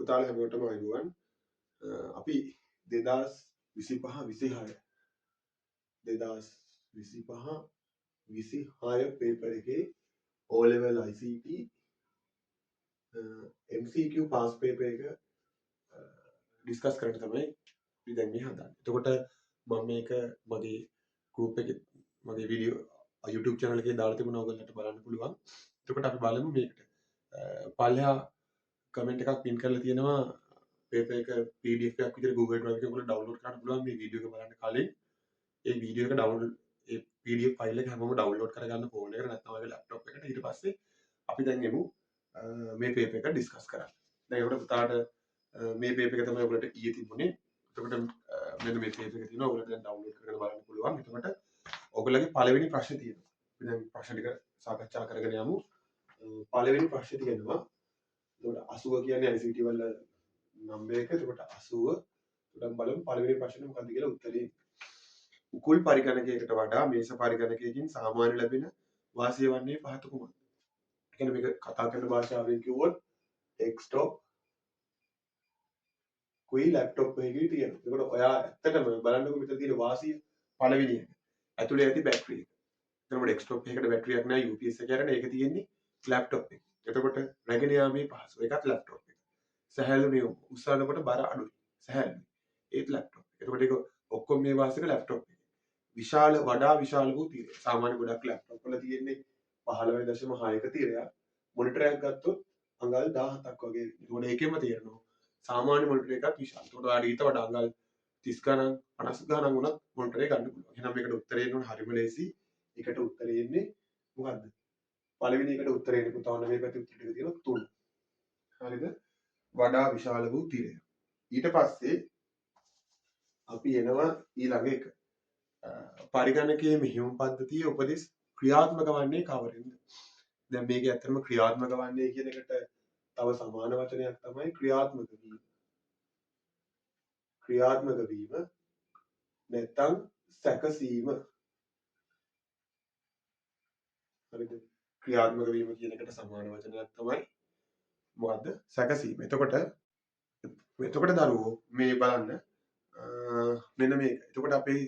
පුතාලා හැමෝටම ආයුබෝවන්. අපි 2025 26 2025 26 පේපර් එකේ O level ICT MCQ pass paper එක ඩිස්කස් කරන්න තමයි අපි දැන් මේ හදන්නේ. එතකොට මම මේක මගේ ගෲප් එකේ මගේ වීඩියෝ YouTube channel එකේ දාලා තිබුණා, ඔයගොල්ලන්ට බලන්න පුළුවන්. එතකොට අපි බලමු මේකට. පල්ලෙහා කමෙන්ට් එකක් පින් කරලා තියෙනවා, පේපර් එක PDF එකක් විදිහට Google Drive එකේ ඔයගොල්ලෝ ඩවුන්ලෝඩ් කරන්න පුළුවන් මේ වීඩියෝ එක බලන්න කලින්. ඒ වීඩියෝ එක ඩවුන්ලෝඩ්, ඒ PDF file එක හැමෝම ඩවුන්ලෝඩ් කරගන්න ෆෝන් එකට නැත්නම් ඔයාගේ ලැප්ටොප් එකට. ඊට පස්සේ අපි දැන් එමු මේ පේපර් එක ඩිස්කස් කරන්න. දැන් ඒකට පුතාට මේ පේපර් එක තමයි ඔයගොල්ලන්ට ඊයේ තිබුණේ. එතකොට මෙන්න මේ පේපර් එක තියෙනවා. ඔයගොල්ලන්ට දැන් ඩවුන්ලෝඩ් කරගෙන බලන්න පුළුවන්. එතකොට ඔයගොල්ලන්ගේ පළවෙනි ප්‍රශ්නේ තියෙනවා. අපි දැන් ප්‍රශ්න ටික සාකච්ඡා කරගෙන යමු. පළවෙනි ප්‍රශ්නේ තියෙනවා. එතකොට 80 කියන්නේ ICT වල නම්බර් එක. එතකොට 80. එතකොට බලමු පළවෙනි ප්‍රශ්නේ මොකද්ද කියලා උත්තරේ. උකුල් පරිගණකයකට වඩා මේස පරිගණකයකින් සාමාන්‍ය ලැබෙන වාසිය වන්නේ පහත කුමක්ද? ඒ කියන්නේ මේක කතා කරන භාෂාවෙන් කිව්වොත් ඩෙස්ක්ටොප් කුයි ලැප්ටොප් එකකුයි තියෙනවා. එතකොට ඔයා ඇත්තටම බලන්නකෝ මෙතන තියෙන වාසිය. පළවෙනි එක. ඇතුලේ ඇති බැටරි එක. එතකොට ඩෙස්ක්ටොප් එකකට බැටරියක් නෑ, UPS එක අරගෙන ඒක තියෙන්නේ ලැප්ටොප් එකේ. එතකොට රැගෙන යාමේ පහසුව, ඒකත් ලැප්ටොප් එක. සැහැල්ලු නියම, උස්සනකොට බර අඩුයි. සැහැල්ලුයි. ඒත් ලැප්ටොප් එක. එතකොට ඒක ඔක්කොම මේ වාසික ලැප්ටොප් එකේ. විශාල, වඩා විශාල වූ තිරය. සාමාන්‍ය ගොඩක් ලැප්ටොප් වල තියෙන්නේ 15.6ක තිරයක්. මොනිටරයක් ගත්තොත් අඟල් 17ක් වගේ. එතකොට ඒකෙම තේරෙනවා සාමාන්‍ය මොනිටර් එකක් විශාල. එතකොට ඔයාලට ඊට වඩා අඟල් 30 ගණන් 50 ගණන් වුණත් මොනිටර් එක ගන්න පුළුවන්. එහෙනම් මේකට උත්තරේ එන්න ඕන හරිම ලේසි. ඒකට උත්තරේ එන්නේ මොකද්ද? පළවෙනි එකට උත්තරේ එන්නේ පුතා, ඔන්න මේ පැත්තේ උත්තර ටික තියෙනවා 3. හරිද? වඩා විශාල වූ තිරය. ඊට පස්සේ අපි එනවා ඊළඟ එක. පරිගණකයේ මෙහෙයුම් පද්ධතියේ උපදෙස් ක්‍රියාත්මක වන්නේ කවරෙන්ද? දැන් මේක ඇත්තටම ක්‍රියාත්මක වන්නේ කියන එකට තව සමාන වචනයක් තමයි ක්‍රියාත්මක වීම. ක්‍රියාත්මක වීම නැත්තම් සැකසීම. හරිද? ක්‍රියාත්මක වීම කියන එකට සමාන වචනයක් තමයි මොකද්ද? සැකසීම. එතකොට එතකොට දරුවෝ මේ බලන්න මෙන්න මේක. එතකොට අපේ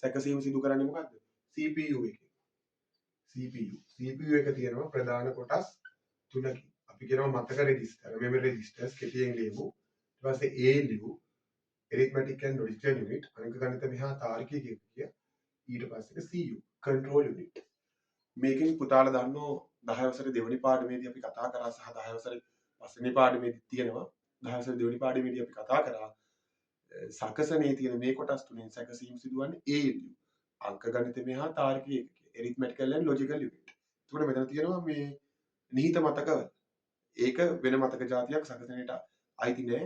සැකසීම සිදු කරන්නේ මොකද්ද? CPU එකේ. CPU. CPU එක තියෙනවා ප්‍රධාන කොටස් තුනකින්. අපි කියනවා මතක රෙජිස්ටර්, මෙමරි රෙජිස්ටර්ස් කෙටියෙන් ලියමු. ඊට පස්සේ ALU, arithmetic and logical unit, අංක ගණිත මෙහා තාර්කික ඒකකය. ඊට පස්සේ එක CU, control unit. මේකෙන් පුතාලා දන්නෝ 10 වසරේ දෙවෙනි පාඩමේදී අපි කතා කරා සහ 10 වසරේ පස්වෙනි පාඩමේදී තියෙනවා. 10 වසරේ දෙවෙනි පාඩමේදී අපි කතා කරා සකසනේ තියෙන මේ කොටස් තුනෙන් සැකසීම සිදුවන්නේ ALU, අංක ගණිත මෙහා තාර්කික ඒකකය, arithmetical and logical unit. එතකොට මෙතන තියෙනවා මේ නිහිත මතකවල. ඒක වෙන මතක ජාතියක්, සකසනයට අයිති නෑ.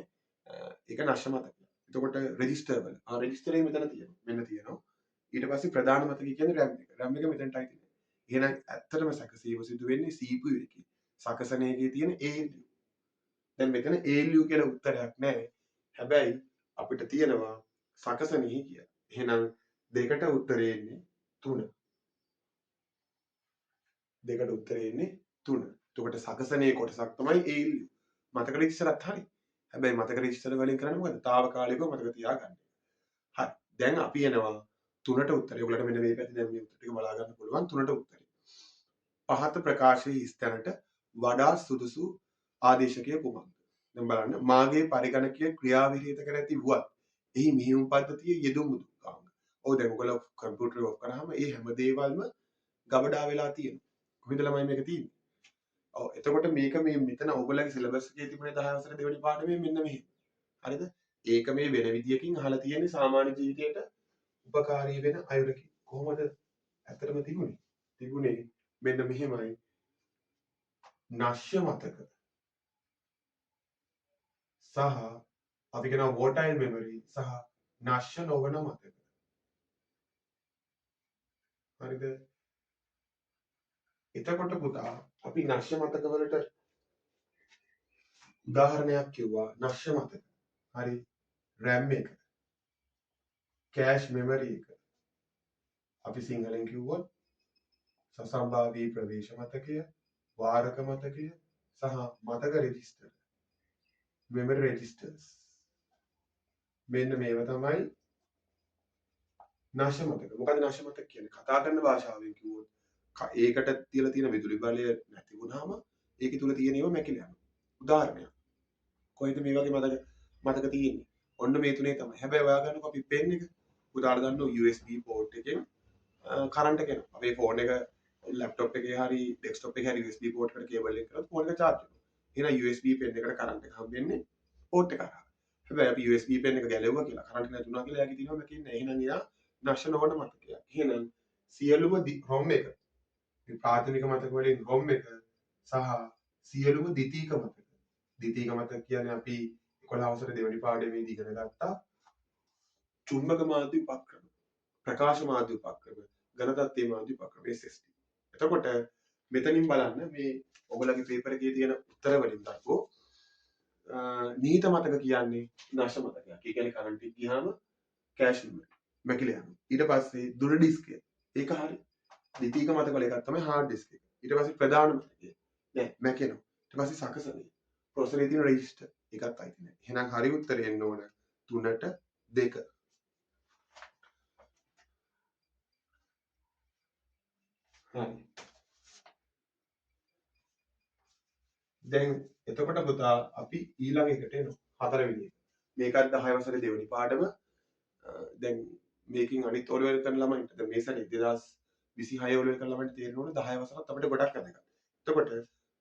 ඒක නශ්‍ය මතකයක්. එතකොට රෙජිස්ටර් වල රෙජිස්ටර් එක මෙතන තියෙනවා. මෙන්න තියෙනවා. ඊට පස්සේ ප්‍රධාන මතකය කියන්නේ RAM එක. RAM එක මෙතනට අයිති නෑ. එහෙනම් ඇත්තටම සැකසීම සිදු වෙන්නේ CPU එකේ. සකසන එකේ තියෙන ALU. දැන් මෙතන ALU කියලා උත්තරයක් නෑ. හැබැයි අපිට තියෙනවා සකසනෙහි කියලා. එහෙනම් දෙකට උත්තරේ එන්නේ 3. දෙකට උත්තරේ එන්නේ 3. එතකොට සකසනේ කොටසක් තමයි ALU. මතක රෙජිස්ටරත් හරි. හැබැයි මතක රෙජිස්ටර් වලින් කරන්නේ මොකද්ද? තාවකාලිකව මතක තියාගන්න. හරි. දැන් අපි එනවා තුනට උත්තරේ. ඔයගොල්ලන්ට මෙන්න මේ පැත්තේ දැන් මේ උත්තර ටික බලා ගන්න පුළුවන් තුනට උත්තරේ. පහත ප්‍රකාශයේ හිස්තැනට වඩා සුදුසු ආදේශකය කුමක්ද? දැන් බලන්න, මාගේ පරිගණකය ක්‍රියා විරහිත කර ඇති වුවත් එහි මෙහෙයුම් පද්ධතිය යෙදුම් දුක්ඛාංග. ඔව්, දැන් ඔයගොල්ලෝ කම්පියුටර් ඔෆ් කරාම ඒ හැම දේවල්ම ගබඩා වෙලා තියෙනවා. කොහෙන්ද ළමයි මේක තියෙන්නේ? ඔව්, එතකොට මේක මේ මෙතන ඔයගොල්ලන්ගේ සිලබස් එකේ තිබුණේ 10 වසරේ දෙවෙනි පාඩමේ මෙන්න මෙහෙම. හරිද? ඒක මේ වෙන විදියකින් අහලා තියෙන්නේ සාමාන්‍ය ජීවිතයට උපකාරී වෙන අයුරකින්. කොහොමද ඇත්තටම තිබුණේ? තිබුණේ මෙන්න මෙහෙමයි. නශ්‍ය මතක සහ අපි කියනවා වෝටයිල් මෙමරි සහ නශ්‍ය නොවන මතක. හරිද? එතකොට පුතා අපි නශ්‍ය මතක වලට උදාහරණයක් කිව්වා. නශ්‍ය මතක. හරි. RAM එක. කෑෂ් මෙමරි එක. අපි සිංහලෙන් කිව්වොත් සසම්භාවී ප්‍රවේශ මතකය, වාරක මතකය සහ මතක රෙජිස්ටර්. memory registers. මෙන්න මේවා තමයි නශ මතක. මොකද නශ මතක කියන්නේ? කතා කරන භාෂාවෙන් කිව්වොත් ඒකට තියලා තියෙන විදුලි බලය නැති වුනහම ඒකේ තුල තියෙන ඒවා මැකිලා යනවා. උදාහරණයක්. කොහෙද මේ වගේ මතක තියෙන්නේ? ඔන්න මේ තුනේ තමයි. හැබැයි ඔයා ගන්නකො අපි පෙන් එක. උදාහරණ ගන්න USB port එකෙන් කරන්ට් එක එනවා. අපේ ෆෝන් එක ලැප්ටොප් එකේ හරි ඩෙස්ක්ටොප් එකේ හරි USB port එකට කේබල් එක කරොත් ෆෝන් එක චාර්ජ් වෙනවා. එහෙනම් USB පෙන් එකට කරන්ට් එක හම්බෙන්නේ පෝට් එක හරහා. හැබැයි අපි USB පෙන් එක ගැලෙව්වා කියලා කරන්ට් නැතුණා කියලා එයාගේ තියෙනවා මැකෙන්නේ නැහැ. එහෙනම් එයා නශ නොවන මතකයක්. එහෙනම් සියලුම ROM එක මේ ප්‍රාථමික මතක වලින් ROM එක සහ සියලුම ද්විතීක මතක. ද්විතීක මතක කියන්නේ අපි 11 වසරේ දෙවෙනි පාඩමේදී ඉගෙන ගත්තා. චුම්බක මාධ්‍ය උපක්‍රම, ප්‍රකාශ මාධ්‍ය උපක්‍රම, ඝන තත්ත්වයේ මාධ්‍ය උපක්‍රම SSD. එතකොට මෙතනින් බලන්න මේ ඔයගොල්ලන්ගේ පේපර් එකේ තියෙන උත්තර වලින් දක්වෝ නිහිත මතක කියන්නේ නශ මතකයක්. ඒ කියන්නේ කරන්ට් එක ගියාම කෑෂ් මෙමරි මැකිලා යනවා. ඊට පස්සේ දුර ඩිස්කය. ඒක හරි. ද්විතීක මතක වල එකක් තමයි හાર્ඩ් ඩිස්ක් එක. ඊට පස්සේ ප්‍රධාන මතකය. නෑ මැකෙනවා. ඊට පස්සේ සකසනය. ප්‍රොසෙසරේ තියෙන රෙජිස්ටර් ඒකත් අයිති නෑ. එහෙනම් හරි උත්තරේ එන්න ඕන 3ට 2. හරි. දැන් එතකොට පුතා අපි ඊළඟ එකට එනවා. හතරවෙනි එක. මේකත් 10 වසරේ දෙවෙනි පාඩම. දැන් මේකෙන් අනිත් ඕ ලෙවල් කරන ළමයින්ට දැන් මේ සැරේ 2026 ඕ ලෙවල් කරන ළමයින්ට තේරෙන්න ඕන 10 වසරත් අපිට ගොඩක් වැදගත්. එතකොට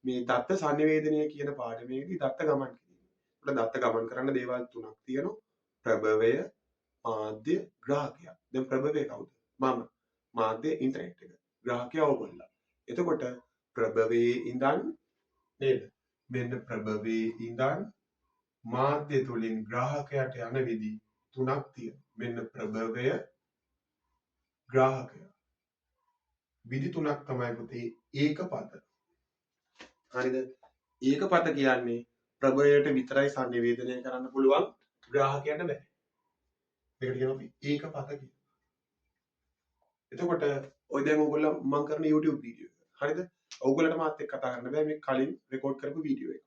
මේ දත්ත සන්නිවේදනය කියන පාඩමේදී දත්ත ගමන් කිරීම. ඒකට දත්ත ගමන් කරන්න දේවල් තුනක් තියෙනවා. ප්‍රභවය, මාධ්‍ය, ග්‍රාහකයා. දැන් ප්‍රභවය කවුද? මම. මාධ්‍ය ඉන්ටර්නෙට් එක. ග්‍රාහකයා ඕගොල්ලෝ. එතකොට ප්‍රභවයේ ඉඳන් නේද? මෙන්න ප්‍රභවයේ ඉඳන් මාධ්‍ය තුලින් ග්‍රාහකයාට යන විදි තුනක් තියෙනවා. මෙන්න ප්‍රභවය, ග්‍රාහකයා. විදි තුනක් තමයි පුතේ ඒකපත. හරිද? ඒකපත කියන්නේ ප්‍රභවයට විතරයි සංනිවේදනය කරන්න පුළුවන්, ග්‍රාහකයාට බෑ. මේකට කියනවා අපි ඒකපත කියලා. එතකොට ඔය දැන් ඕගොල්ලෝ මං කරන YouTube video එක. හරිද? ඕගොල්ලන්ට මාත් එක්ක කතා කරන්න බෑ මේ කලින් රෙකෝඩ් කරපු වීඩියෝ එක.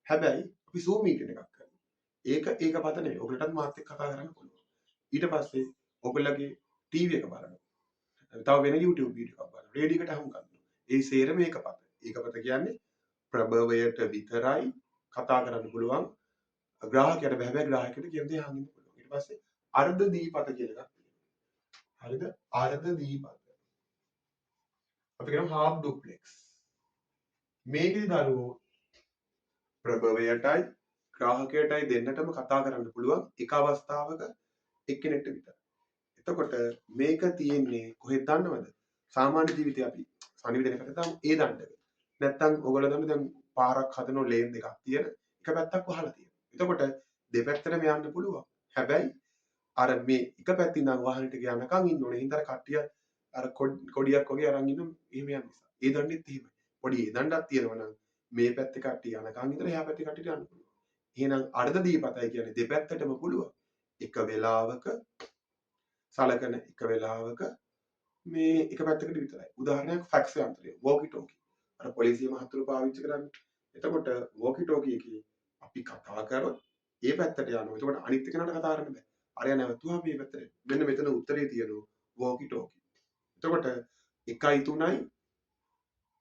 හැබැයි අපි Zoom meeting එකක් කරනවා. ඒක ඒකපත නෙවෙයි. ඕගොල්ලන්ටත් මාත් එක්ක කතා කරන්න පුළුවන්. ඊට පස්සේ ඕගොල්ලන්ගේ ටීවී එක බලනවා. තව වෙන YouTube video එකක් බලනවා. රේඩියෝ එකට අහුම් කරනවා. ඒ සේරම ඒකපත. ඒකපත කියන්නේ ප්‍රභවයට විතරයි කතා කරන්න පුළුවන්. ග්‍රාහකයාට බෑ. හැබැයි ග්‍රාහකයාට කියන දේ අහන්න ඉන්න පුළුවන්. ඊට පස්සේ අර්ධ දීපත කියලා එකක් තියෙනවා. හරිද? අර්ධ දීපත. අපි කියනවා හාෆ් ඩුප්ලෙක්ස්. මේකේ දරුවෝ ප්‍රභවයටයි ග්‍රාහකයටයි දෙන්නටම කතා කරන්න පුළුවන් එක අවස්ථාවක එක්කෙනෙක්ට විතරයි. එතකොට මේක තියෙන්නේ කොහෙද දන්නවද? සාමාන්‍ය ජීවිතේ අපි සංනිවේදනය කරලා ඒ දණ්ඩක. නැත්තම් ඔයගොල්ලෝ දන්න දැන් පාරක් හදන ලේන් දෙකක් තියෙන එක පැත්තක් වහලා තියෙනවා. එතකොට දෙපැත්තටම යන්න පුළුවන්. හැබැයි අර මේ එක පැත්තකින් ඉඳන් වාහනේට ගියා යනකම් ඉන්න ඕනේ. හින්දා අර කට්ටිය අර කොඩියක් වගේ අරන් ඉන්න එහෙම යන නිසා. ඒ දණ්ඩෙත් එහෙමයි. පොඩි ඒ දණ්ඩක් තියෙනවා නම් මේ පැත්තේ කට්ටිය යනකම් ඉඳලා එහා පැත්තේ කට්ටියට යන්න පුළුවන්. එහෙනම් අර්ධ දීපතයි කියන්නේ දෙපැත්තටම පුළුවන්. එක වෙලාවක සලකන එක වෙලාවක මේ එක පැත්තකට විතරයි. උදාහරණයක් ෆැක්ස් යන්ත්‍රය, වෝකි ටෝකි. අර පොලිසිය මහතුරු පාවිච්චි කරන්නේ. එතකොට වෝකි ටෝකි එකේ අපි කතා කරොත් ඒ පැත්තට යනවා. එතකොට අනිත් කෙනාට කතා කරන්න බෑ. අරයා නැවතුවා මේ පැත්තට. මෙන්න මෙතන උත්තරේ තියෙනවා වෝකි ටෝකි. එතකොට 1යි 3යි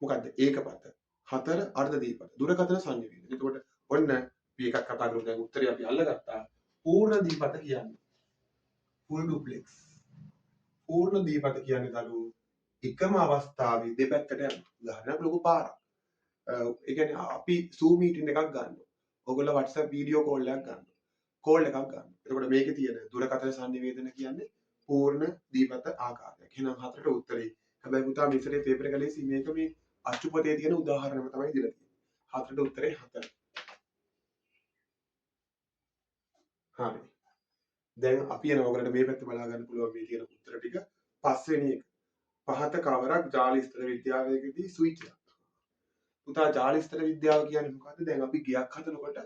මොකද්ද? ඒකපත. 4 අර්ධ දීපත. දුරකථන සංනිවේදන. එතකොට ඔන්න අපි එකක් කතා කරමු. දැන් උත්තරේ අපි අල්ලගත්තා. පූර්ණ දීපත කියන්නේ ෆුල් ඩුප්ලෙක්ස්. පූර්ණ දීපත කියන්නේ දරුවෝ එකම අවස්ථාවේ දෙපැත්තට යනවා. උදාහරණයක් ලොකු පාරක්. ඒ කියන්නේ අපි Zoom meeting එකක් ගන්නවා. ඔයගොල්ලෝ WhatsApp video call එකක් ගන්නවා. කෝල් එකක් ගන්නවා. එතකොට මේකේ තියෙන දුරකථන සංනිවේදන කියන්නේ පූර්ණ දීපත ආකාරයක්. එහෙනම් 4ට උත්තරේ. හැබැයි පුතා මේ සැරේ පේපර් එක ලේසි. මේක මේ අච්චුපතේ තියෙන උදාහරණම තමයි දීලා තියෙන්නේ. 4ට උත්තරේ 4. හරි. දැන් අපි එන ඔයගලට මේ පැත්ත බලා ගන්න පුළුවන් මේ තියෙන උත්තර ටික. පස්වෙනි එක. පහත කවරක් ජාල ස්තර විද්‍යාවේදී ස්විච් එකක්. පුතා ජාල ස්තර විද්‍යාව කියන්නේ මොකද්ද? දැන් අපි ගෙයක් හදනකොට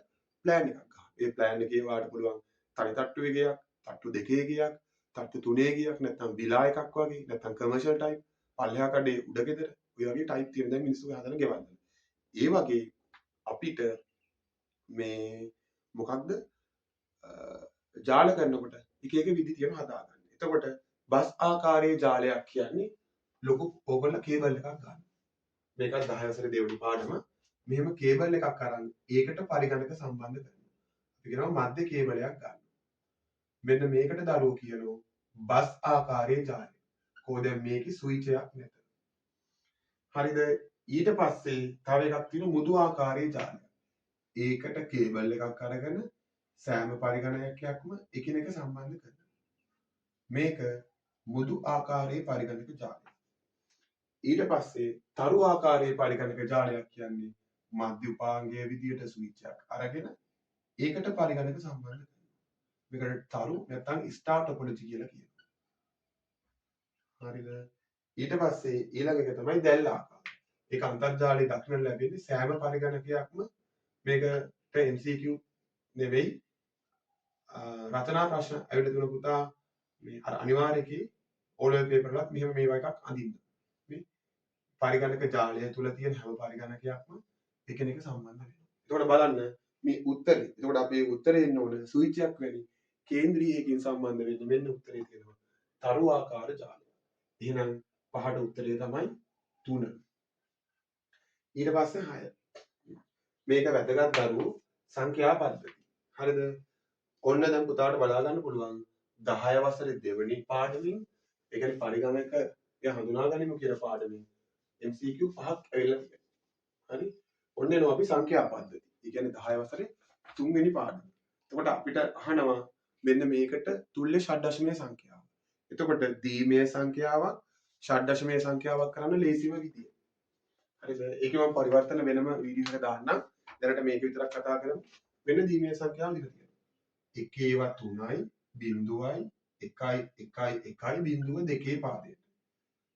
ප්ලෑන් එකක් ගන්නවා. ඒ ප්ලෑන් එකේ වාට පුළුවන් තනි තට්ටුවේ ගෙයක්, තට්ටු දෙකේ ගෙයක්, තට්ටු තුනේ ගෙයක්, නැත්නම් විලා එකක් වගේ, නැත්නම් කමර්ෂල් ටයිප්, පල්ලෙහා කඩේ උඩ ගෙදර, ඔය වගේ ටයිප් තියෙන දැන් මිනිස්සු හදන ගෙවල් වල. ඒ වගේ අපිට මේ මොකක්ද ජාල කරනකොට එක එක විදි තියෙනවා හදාගන්න. එතකොට බස් ආකාරයේ ජාලයක් කියන්නේ ලොකු ඕගොල්ලෝ කේබල් එකක් ගන්න. මේකත් 10 වසරේ දෙවෙනි පාඩම. මෙහෙම කේබල් එකක් අරන් ඒකට පරිගණක සම්බන්ධ කරනවා. අපි කියනවා මධ්‍ය කේබලයක් ගන්න. මෙන්න මේකට දරුවෝ කියනවා බස් ආකාරයේ ජාලය. කොහොමද දැන් මේකේ ස්විච් එකක් නැත. හරිද? ඊට පස්සේ තව එකක් තියෙනවා මුදු ආකාරයේ ජාලය. ඒකට කේබල් එකක් අරගෙන සෑම පරිගණකයක්ම එකිනෙක සම්බන්ධ කරනවා. මේක මුදු ආකාරයේ පරිගණක ජාලය. ඊට පස්සේ තරු ආකාරයේ පරිගණක ජාලයක් කියන්නේ මධ්‍ය උපාංගයේ විදියට ස්විච් එකක් අරගෙන ඒකට පරිගණක සම්බන්ධ කරනවා. මේකට තරු නැත්නම් ස්ටාර් ටොපොලොජි කියලා කියනවා. හරිද? ඊට පස්සේ ඊළඟ එක තමයි දැල් ආකාරය. ඒක අන්තර්ජාලයේ දක්නට ලැබෙන්නේ සෑම පරිගණකයක්ම මේකට MCQ නෙවෙයි රචනා ප්‍රශ්න ඇවිල්ලා තුන පුතා මේ අර අනිවාර්යකේ O level paper වලත් මෙහෙම මේවා එකක් අඳින්න. මේ පරිගණක ජාලය තුල තියෙන හැම පරිගණකයක්ම එකිනෙක සම්බන්ධ වෙනවා. එතකොට බලන්න මේ උත්තරේ. එතකොට අපේ උත්තරේ එන්න ඕන ස්විච් එකක් වැනි කේන්ද්‍රීයකින් සම්බන්ධ වෙන්නේ මෙන්න උත්තරේ තියෙනවා. තරු ආකාර ජාලය. එහෙනම් පහට උත්තරේ තමයි 3. ඊට පස්සේ 6. මේක වැදගත් දරුවෝ සංඛ්‍යා පද්ධති. හරිද? ඔන්න දැන් පුතාට බලා ගන්න පුළුවන් 10 වසරේ දෙවෙනි පාඩමින්, ඒ කියන්නේ පරිගණක හඳුනා ගනිමු කියන පාඩමින් MCQ පහක් ඇවිල්ලා තියෙනවා. හරි? ඔන්න එනවා අපි සංඛ්‍යා පද්ධති. ඒ කියන්නේ 10 වසරේ තුන්වෙනි පාඩම. එතකොට අපිට අහනවා මෙන්න මේකට තුල්‍ය ෂඩ්දශමයේ සංඛ්‍යාව. එතකොට දීමය සංඛ්‍යාවක් ෂඩ්දශමයේ සංඛ්‍යාවක් කරන්න ලේසිම විදිය. හරිද? ඒකේ මම පරිවර්තන වෙනම වීඩියෝ එකක දාන්නම්. දැනට මේක විතරක් කතා කරමු. වෙන දීමය සංඛ්‍යාව ලියලා තියෙනවා. එකේවා 3යි බිංදුවයි 1යි 1යි 1යි බිංදුව දෙකේ පාදයට.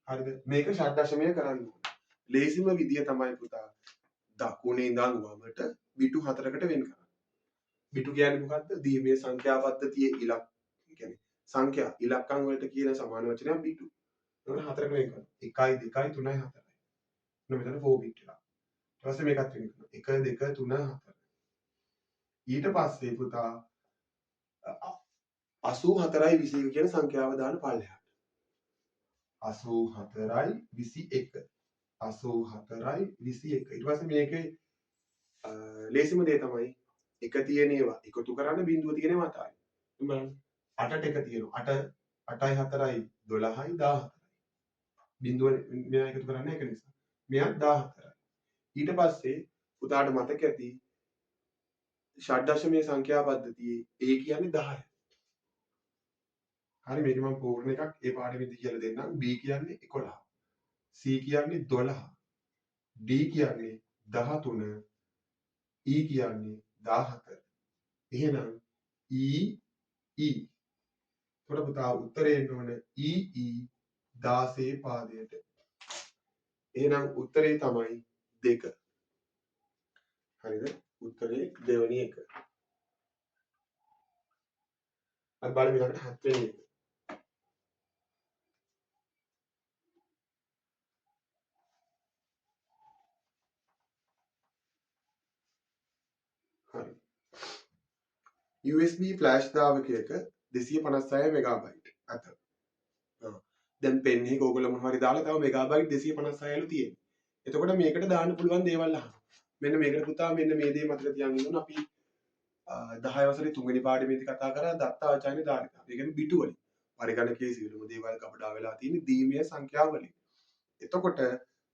හරිද? මේක ෂඩ්දශමය කරන්න ඕනේ. ලේසිම විදිය තමයි පුතා දකුණේ ඉඳන් වමට බිටු හතරකට වෙන් කරන්න. බිටු කියන්නේ මොකද්ද? දීමේ සංඛ්‍යා පද්ධතියේ ඉලක්ක කියන්නේ සංඛ්‍යා ඉලක්කම් වලට කියන සමාන වචනයක් බිටු. එතකොට හතරකට වෙන් කරනවා. 1යි 2යි 3යි 4යි. ඔන්න මෙතන 4 බිට් එකක්. ඊට පස්සේ මේකත් වෙන් කරනවා. 1 2 3 4. ඊට පස්සේ පුතා 84යි 21 කියන සංඛ්‍යාව දාන්න පල්ලෙහාට. 84යි 21. 84යි 21. ඊට පස්සේ මේකේ ලේසිම දේ තමයි එක තියෙන ඒවා එකතු කරන්න බිංදුව තියෙන ඒවා අතාරින්න. බලන්න 8ට එක තියෙනවා. 8 8යි 4යි 12යි 14යි. බිංදුව මෙයා එකතු කරන්න ඒක නිසා. මෙයා 14යි. ඊට පස්සේ පුතාට මතක ඇති ෂඩ්දශමයේ සංඛ්‍යා පද්ධතියේ A කියන්නේ 10. හරි මේක මම පූර්ණ එකක් ඒ පාඩමේදී කියලා දෙන්නම්. B කියන්නේ 11. C කියන්නේ 12. D කියන්නේ 13. E කියන්නේ 14. එහෙනම් E E. එතකොට පුතා උත්තරේ එන්න ඕන E E 16 පාදයට. එහෙනම් උත්තරේ තමයි 2. හරිද? උත්තරේ දෙවෙනි එක. අපි බලමු ඊළඟට හත්වෙනි එක. හරි. USB flash ධාවකයක 256 මෙගාබයිට් ඇත. දැන් පෙන් එක ඕගොල්ලෝ මොනවා හරි දාලා තව මෙගාබයිට් 256ලු තියෙනවා. එතකොට මේකට දාන්න පුළුවන් දේවල් අහනවා. මෙන්න මේකට පුතා මෙන්න මේ දේ මතක තියාගන්න ඕන. අපි 10 වසරේ තුන්වෙනි පාඩමේදී කතා කරා දත්ත ආචාර්ය ධාරිතා. ඒ කියන්නේ බිටු වලින්. පරිගණකයේ සියලුම දේවල් ගබඩා වෙලා තියෙන්නේ දීමය සංඛ්‍යා වලින්. එතකොට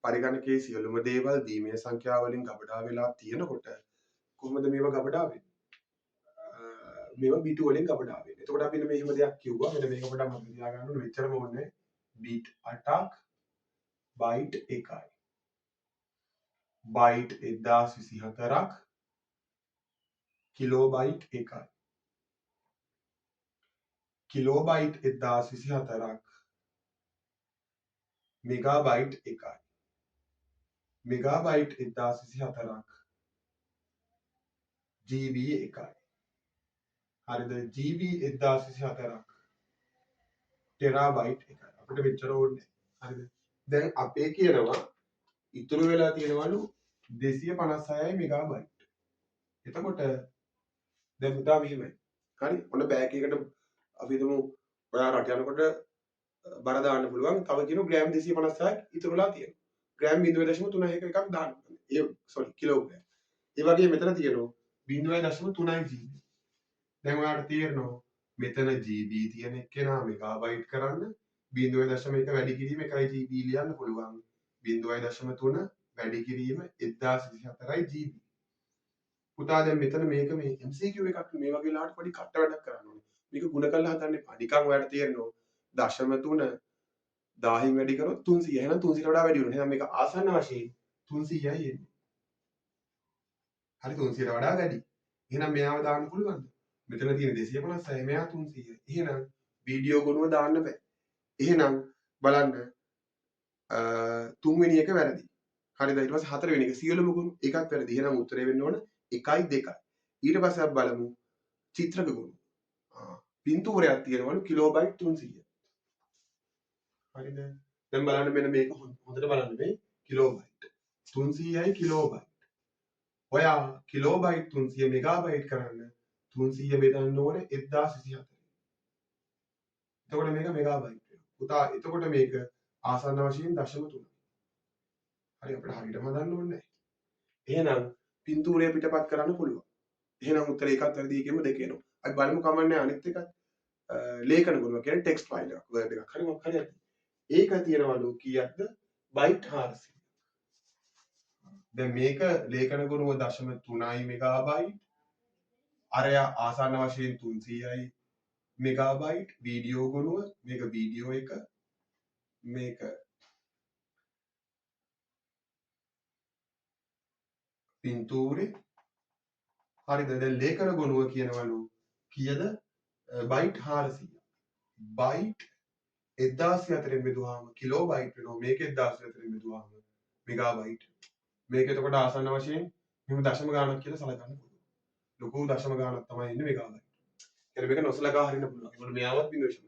පරිගණකයේ සියලුම දේවල් දීමය සංඛ්‍යා වලින් ගබඩා වෙලා තියෙනකොට කොහොමද මේවා ගබඩා වෙන්නේ? මේවා බිටු වලින් ගබඩා වෙන්නේ. එතකොට අපි මෙන්න මෙහෙම දෙයක් කිව්වා. මෙන්න මේක පොඩ්ඩක් මතක තියාගන්න ඕනේ. මෙච්චරම ඕනේ. බිට් 8ක් බයිට් 1යි. බයිට් 1024ක් කිලෝබයිට් 1යි. කිලෝබයිට් 1024ක් මෙගාබයිට් 1යි. මෙගාබයිට් 1024ක් GB 1යි. හරිද? GB 1024ක් ටෙරාබයිට් 1යි. අපිට මෙච්චර ඕනේ. හරිද? දැන් අපේ කියනවා ඉතුරු වෙලා තියෙනවලු 256 මෙගාබයිට්. එතකොට දැන් පුතා මෙහෙමයි. හරි? ඔන්න බෑග් එකකට අපි හිතමු ඔයා රට යනකොට බර දාන්න පුළුවන්. තව කියනවා ග්‍රෑම් 256ක් ඉතුරු වෙලා තියෙනවා. ග්‍රෑම් 0.31 එකක් දාන්න. ඒ සෝරි කිලෝග්‍රෑම්. ඒ වගේ මෙතන තියෙනවා 0.3 GB. දැන් ඔයාලට තේරෙනවා මෙතන GB තියෙන එක්කෙනා මෙගාබයිට් කරන්න 0.1 වැඩි කිරීම 1 GB ලියන්න පුළුවන්. 0.3 වැඩි කිරීම 1024 GB. පුතා දැන් මෙතන මේක මේ MCQ එකක් මේ වගේ වෙලාවට පොඩි කට්ට වැඩක් කරන්න ඕනේ. මේක ගුණ කරලා හදන්න එපා. නිකන් ඔයාලට තේරෙනවා 0.3 1000න් වැඩි කරොත් 300. එහෙනම් 300ට වඩා වැඩි වෙනවා. එහෙනම් මේක ආසන්න වශයෙන් 300යි එන්නේ. හරි 300ට වඩා වැඩි. එහෙනම් මෙයාව දාන්න පුළුවන්ද? මෙතන තියෙන 256 මෙයා 300. එහෙනම් වීඩියෝ ගුණව දාන්න බෑ. එහෙනම් බලන්න තුන්වෙනි එක වැරදි. හරිද? ඊට පස්සේ හතරවෙනි එක සියලුම ගුණ ඒකත් වැරදි. එහෙනම් උත්තරේ වෙන්න ඕන 1යි 2යි. ඊට පස්සේ අපි බලමු චිත්‍රක ගුණ. පින්තූරයක් තියෙනවලු කිලෝබයිට් 300. හරිද? දැන් බලන්න මෙන්න මේක හොඳට බලන්න මේ කිලෝබයිට් 300යි කිලෝබයිට්. ඔයා කිලෝබයිට් 300 මෙගාබයිට් කරන්න 300 බෙදන්න ඕනේ 1024. එතකොට මේක මෙගාබයිට් වෙනවා. පුතා එතකොට මේක ආසන්න වශයෙන් 0.3. හරි අපිට හරියටම හදන්න ඕනේ නැහැ. එහෙනම් පින්තූරය පිටපත් කරන්න පුළුවන්. එහෙනම් උත්තරේ එකත් වැරදි එකෙම දෙක එනවා. අපි බලමු කමන්නේ අනිත් එකත්. ලේඛන ගුණ කියන්නේ ටෙක්ස්ට් ෆයිල් එකක් වර්ඩ් එකක් හරි මොකක් හරි ඇති. ඒක තියෙනවලු කීයක්ද? බයිට් 400. දැන් මේක ලේඛන ගුණව 0.3 මෙගාබයිට්. අරයා ආසන්න වශයෙන් 300යි මෙගාබයිට්. වීඩියෝ ගුණව මේක වීඩියෝ එක මේක පින්තූරේ. හරිද? දැන් ලේඛන ගුණව කියනවලු කීයද? බයිට් 400. බයිට් 1004න් බෙදුවාම කිලෝබයිට් වෙනවා. මේක 1004න් බෙදුවාම මෙගාබයිට්. මේක එතකොට ආසන්න වශයෙන් මෙහෙම දශම ගාණක් කියලා සලකන්න පුළුවන්. ලොකු දශම ගාණක් තමයි එන්නේ මෙගාබයිට්. කියන්නේ මේක නොසලකා හරින්න පුළුවන්. ඒකට මෙයාවත් බිඳුව දශම.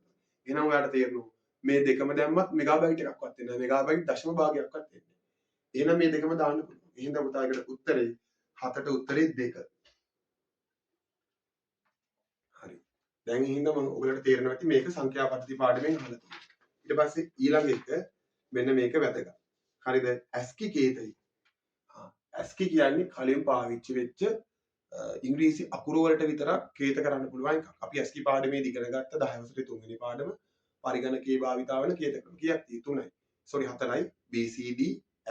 එහෙනම් ඔයාලට තේරෙනවා මේ දෙකම දැම්මත් මෙගාබයිට් එකක්වත් එන්නේ නැහැ. මෙගාබයිට් දශම භාගයක්වත් එන්නේ නැහැ. එහෙනම් මේ දෙකම දාන්න පුළුවන්. එහෙනම් පුතා ඒකට උත්තරේ 7ට උත්තරේ 2. හරි. දැන් එහෙනම් මම ඔයගලට තේරෙනවා ඇති මේක සංඛ්‍යා පද්ධති පාඩමෙන් අහලා තියෙනවා. ඊට පස්සේ ඊළඟ එක මෙන්න මේක වැදගත්. හරිද? ඇස්කි කේතයි. ඇස්කි කියන්නේ කලින් පාවිච්චි වෙච්ච ඉංග්‍රීසි අකුරු වලට විතරක් කේත කරන්න පුළුවන් එකක්. අපි ඇස්කි පාඩමේදී ඉගෙන ගත්ත 10 වසරේ තුන්වෙනි පාඩම පරිගණකයේ භාවිතා වෙන කේත ක්‍රම කීයක් තියෙයි? 3යි. Sorry 4යි. B C D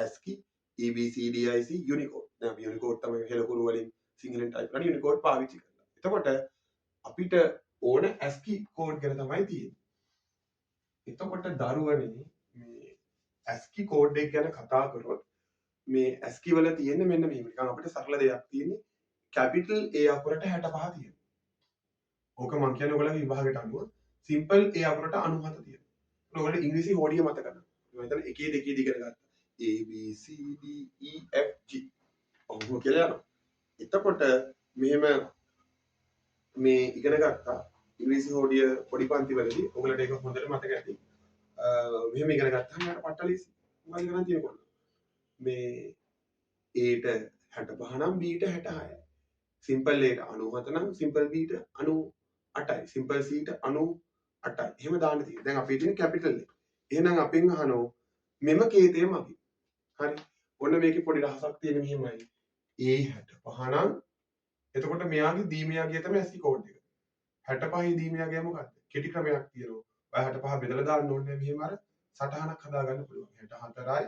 ASCII E B C D I C Unicode. දැන් අපි යුනිකෝඩ් තමයි හෙළකුරු වලින් සිංහලෙන් ටයිප් කරන්නේ යුනිකෝඩ් පාවිච්චි කරලා. එතකොට අපිට ඕන ඇස්කි කෝඩ් ගැන තමයි තියෙන්නේ. එතකොට දරුවනේ මේ ඇස්කි කෝඩ් එක ගැන කතා කරොත් මේ ඇස්කි වල තියෙන්නේ මෙන්න මෙහෙම. නිකන් අපිට සරල දෙයක් තියෙන්නේ කැපිටල් A අකුරට 65 තියෙනවා. ඕක මං කියන්නේ ඔයගොල්ලන්ගේ විභාගයට අනුව සිම්පල් A අකුරට 97 තියෙනවා. ඔයගොල්ලෝ ඉංග්‍රීසි හෝඩිය මතක ගන්න. මම හිතන්නේ එකේ දෙකේ ඉගෙන ගත්තා. A B C D E F G. ඔහොම කියලා යනවා. එතකොට මෙහෙම මේ ඉගෙන ගත්තා ඉංග්‍රීසි හෝඩිය පොඩි පන්ති වලදී ඔයගොල්ලන්ට ඒක හොඳට මතක ඇති. මෙහෙම ඉගෙන ගත්තාම මට පට්ටලීසි. මොකද කරන් තියෙන්නේ කොල්ලෝ. මේ A ට 65 නම් B ට 66යි. සිම්පල් A ට 97 නම් සිම්පල් B ට 98යි. සිම්පල් C ට 98යි. එහෙම දාන්න තියෙන්නේ. දැන් අපේ තියෙන කැපිටල් එක. එහෙනම් අපෙන් අහනවා මෙම කේතය මගින්. හරි. ඔන්න මේකේ පොඩි රහසක් තියෙන මෙහෙමයි. A 65 නම් එතකොට මෙයාගේ දීමයාගේ තමයි ඇස්කි කෝඩ් එක. 65 දීමයාගේ මොකද්ද? කෙටි ක්‍රමයක් තියෙනවා. ඔය 65 බෙදලා දාන්න ඕනේ නැහැ. මෙහෙම අර සටහනක් හදා ගන්න පුළුවන්. 64යි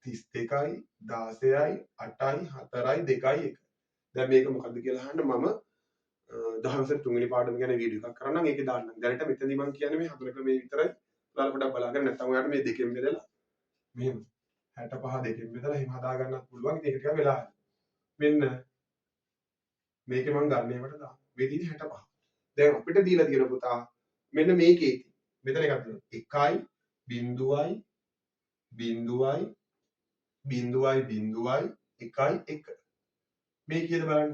32යි 16යි 8යි 4යි 2යි 1. දැන් මේක මොකද්ද කියලා අහන්න මම 10 වසරේ තුන්වෙනි පාඩම ගැන වීඩියෝ එකක් කරන්නම්. ඒකේ දාන්නම්. දැනට මෙතනදී මම කියන්නේ මේ හතර ක්‍රමයේ විතරයි. ඔයාලා පොඩ්ඩක් බලාගන්න. නැත්නම් ඔයාලට මේ දෙකෙන් බෙදලා මෙහෙම 65 දෙකෙන් බෙදලා එහෙම හදා ගන්නත් පුළුවන්. ඉතින් ඒක ටිකක් වෙලා යනවා. මෙන්න මේකේ මම ගන්න ඒවට දාන්න. මේ තියෙන්නේ 65. දැන් අපිට දීලා තියෙන පුතා මෙන්න මේකේ මෙතන එකක් තියෙනවා. 1යි බිංදුවයි බිංදුවයි බිංදුවයි බිංදුවයි 1යි 1. මේ කීයද බලන්න.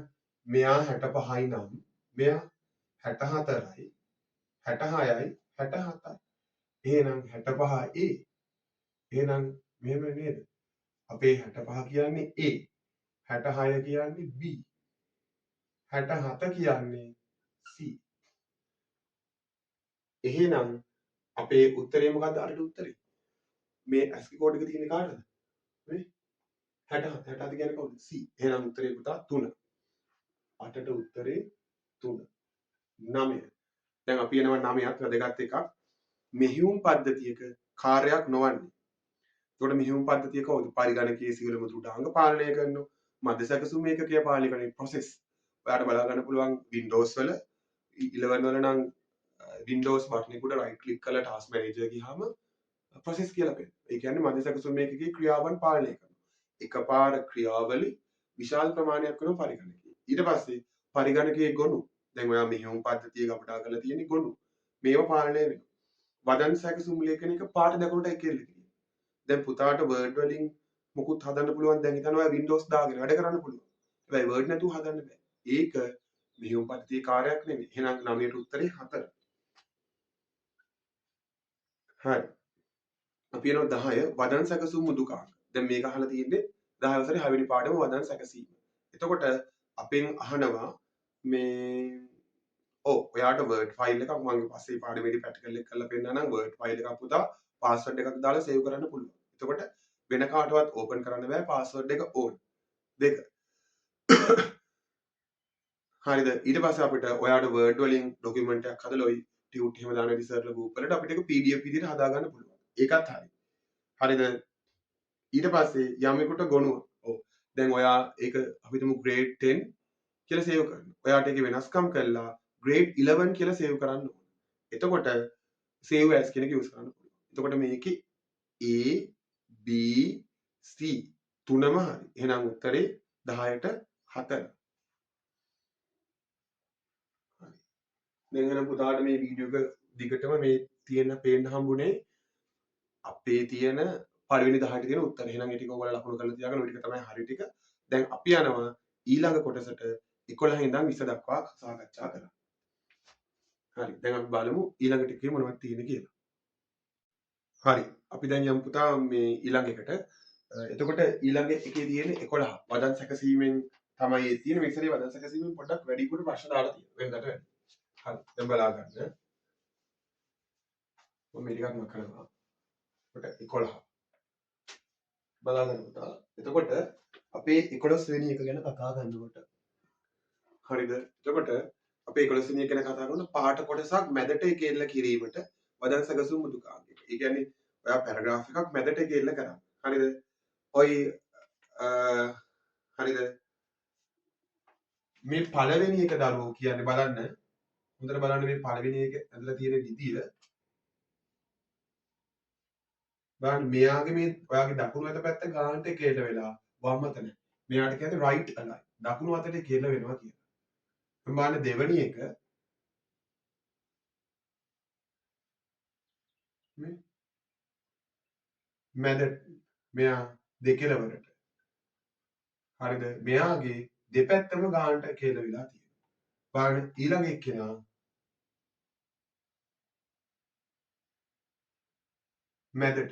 මෙයා 65යි නම් මෙයා 64යි 66යි 67යි. එහෙනම් 65 A. එහෙනම් මෙහෙම නේද? අපේ 65 කියන්නේ A. 66 කියන්නේ B. 67 කියන්නේ C. එහෙනම් අපේ උත්තරේ මොකද්ද? අරට උත්තරේ. මේ ASCII code එක තියෙන්නේ කාටද? මේ 67. 67 කියන්නේ කවුද? C. එහෙනම් උත්තරේ පුතා 3. 8ට උත්තරේ 3. 9. දැන් අපි එනවා 9ත් වැදගත් එකක්. මෙහෙයුම් පද්ධතියක කාර්යයක් නොවන්නේ. එතකොට මෙහෙයුම් පද්ධතිය කවුද? පරිගණකයේ සියලුම දෘಢාංග පාලනය කරනවා. මධ්‍ය සැකසුම් ඒකකය පාලනය කරන ප්‍රොසෙස්. ඔයාලට බලා ගන්න පුළුවන් Windows වල 11 වල නම් Windows button එක උඩ right click කරලා task manager ගියාම ප්‍රොසෙස් කියලා පේනවා. ඒ කියන්නේ මධ්‍ය සැකසුම් ඒකකයේ ක්‍රියාවන් පාලනය කරනවා. එකපාර ක්‍රියාවලි විශාල ප්‍රමාණයක් වෙන පරිගණකයේ. ඊට පස්සේ පරිගණකයේ ගොනු. දැන් ඔයා මෙහෙයුම් පද්ධතිය ගබඩා කරලා තියෙන ගොනු. මේවා පාලනය වෙනවා. වදන් සැකසුම් ලේඛනයක පාට දකුණට එක එල්ල කිරීම. දැන් පුතාට Word වලින් මොකුත් හදන්න පුළුවන්. දැන් හිතන්න ඔයා Windows දාගෙන වැඩ කරන්න පුළුවන්. හැබැයි Word නැතුව හදන්න බෑ. ඒක මෙහෙයුම් පද්ධතියේ කාර්යයක් නෙමෙයි. එහෙනම් 9ට උත්තරේ 4. හරි. අපි එනවා 10 වදන් සැකසුම් මුදුකාංග. දැන් මේක අහලා තියෙන්නේ 10 වසරේ 6 වෙනි පාඩම වදන් සැකසීම. එතකොට අපෙන් අහනවා මේ ඔව් ඔයාට Word file එකක් මම පස්සේ පාඩමේදී ප්‍රැක්ටිකල් එක කරලා පෙන්නනවා නම් Word file එකක් පුතා පාස්වර්ඩ් එකක් දාලා සේව් කරන්න පුළුවන්. එතකොට වෙන කාටවත් ඕපන් කරන්න බෑ පාස්වර්ඩ් එක ඕන්. දෙක. හරිද? ඊට පස්සේ අපිට ඔයාට Word වලින් ඩොකියුමන්ට් එකක් හදලා ඔය ටියුට් එහෙම දාන රිසර්ච් ගෲප් වලට අපිට ඒක PDF විදිහට හදා ගන්න පුළුවන්. ඒකත් හරි. හරිද? ඊට පස්සේ යමෙකුට ගොනුව. ඔව්. දැන් ඔයා ඒක අපි හිතමු ග්‍රේඩ් 10 කියලා සේව් කරනවා. ඔයාට ඒකේ වෙනස්කම් කරලා ග්‍රේඩ් 11 කියලා සේව් කරන්න ඕන. එතකොට සේව් ඇස් කියන එක යූස් කරන්න පුළුවන්. එතකොට මේකේ A B C තුනම හරි. එහෙනම් උත්තරේ 10ට 4. හරි. දැන් එහෙනම් පුතාට මේ වීඩියෝ එක දිගටම මේ තියෙන පේන්න හම්බුනේ අපේ තියෙන පළවෙනි 10ට තියෙන උත්තර. එහෙනම් ඒ ටික ඔයාලා ලකුණු කරලා තියාගන්න. ඔය ටික තමයි හරි ටික. දැන් අපි යනවා ඊළඟ කොටසට 11 ඉඳන් 20 දක්වා සාකච්ඡා කරන්න. හරි. දැන් අපි බලමු ඊළඟ ටිකේ මොනවද තියෙන්නේ කියලා. හරි. අපි දැන් යමු පුතා මේ ඊළඟ එකට. එතකොට ඊළඟ එකේ තියෙන්නේ 11. වදන් සැකසීමෙන් තමයි ඒ තියෙන්නේ. මේ සැරේ වදන් සැකසීමෙන් පොඩ්ඩක් වැඩිපුර ප්‍රශ්න දාලා තියෙනවා. වෙනදාට වැඩි. හරි. දැන් බලා ගන්න. මම මේ ටිකක් මකනවා. එතකොට 11. බලා ගන්න පුතා. එතකොට අපේ 11 වෙනි එක ගැන කතා කරනකොට හරිද? එතකොට අපේ 11 වෙනි එක ගැන කතා කරනකොට පාට කොටසක් මැදට එක එල්ල කිරීමට වදන් සැකසුම් මෘදුකාංගයක. ඒ කියන්නේ ඔයා පැරග්‍රාෆ් එකක් මැදට එක එල්ල කරා. හරිද? ඔයි හරිද? මේ පළවෙනි එක දරුවෝ කියන්නේ බලන්න. හොඳට බලන්න මේ පළවෙනි එක ඇඳලා තියෙන විදිය. බලන්න මෙයාගේ මේ ඔයාගේ දකුණු අත පැත්ත ගානට එක එල්ල වෙලා වම් අත නෑ. මෙයාට කියන්නේ රයිට් අලයින්. දකුණු අතට එක එල්ල වෙනවා කියලා. බලන්න දෙවෙනි එක මේ මැද මෙයා දෙකෙලවරට. හරිද? මෙයාගේ දෙපැත්තම ගානට එක එල්ල වෙලා තියෙනවා. බලන්න ඊළඟ එක්කෙනා මැදට.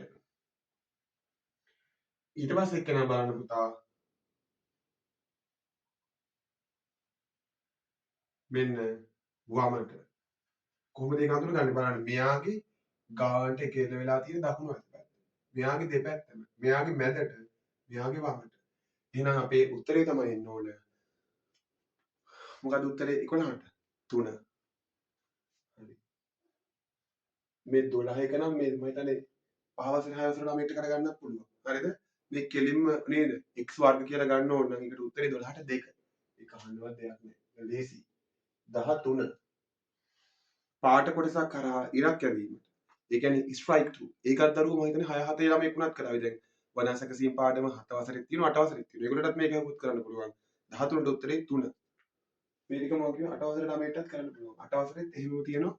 ඊට පස්සේ එක්කෙනා බලන්න පුතා මෙන්න වමට. කොහොමද ඒක අඳුරගන්නේ? බලන්න මෙයාගේ ගානට එක එල්ල වෙලා තියෙන දකුණු අත පැත්ත. මෙයාගේ දෙපැත්තම, මෙයාගේ මැදට, මෙයාගේ වමට. එහෙනම් අපේ උත්තරේ තමයි එන්න ඕන. මොකද උත්තරේ 11ට? 3. හරි. මේ 12 එක නම් මේ මම හිතන්නේ 5 වසරේ 6 වසරේ ළමයින්ට කරගන්නත් පුළුවන්. හරිද? මේ කෙලින්ම නේද? x වර්ග කියලා ගන්න ඕන නම් ඒකට උත්තරේ 12ට 2. ඒක අහන්නවත් දෙයක් නෑ. ලේසි. 13. පාට කොටසක් කරා ඉරක් ඇඳීමට. ඒ කියන්නේ ස්ට්‍රයික් ත්‍රූ. ඒකත් දරුවෝ මම හිතන්නේ 6 7 ළමයෙක් වුණත් කරાવી. දැන් වදන් සැකසීම් පාඩම 7 වසරෙත් තියෙනවා 8 වසරෙත් තියෙනවා. ඒගොල්ලන්ටත් මේක හුත් කරන්න පුළුවන්. 13ට උත්තරේ 3. මේ ටික මම කිව්වා 8 වසරේ ළමයින්ටත් කරන්න පුළුවන්. 8 වසරෙත් එහෙම තියෙනවා.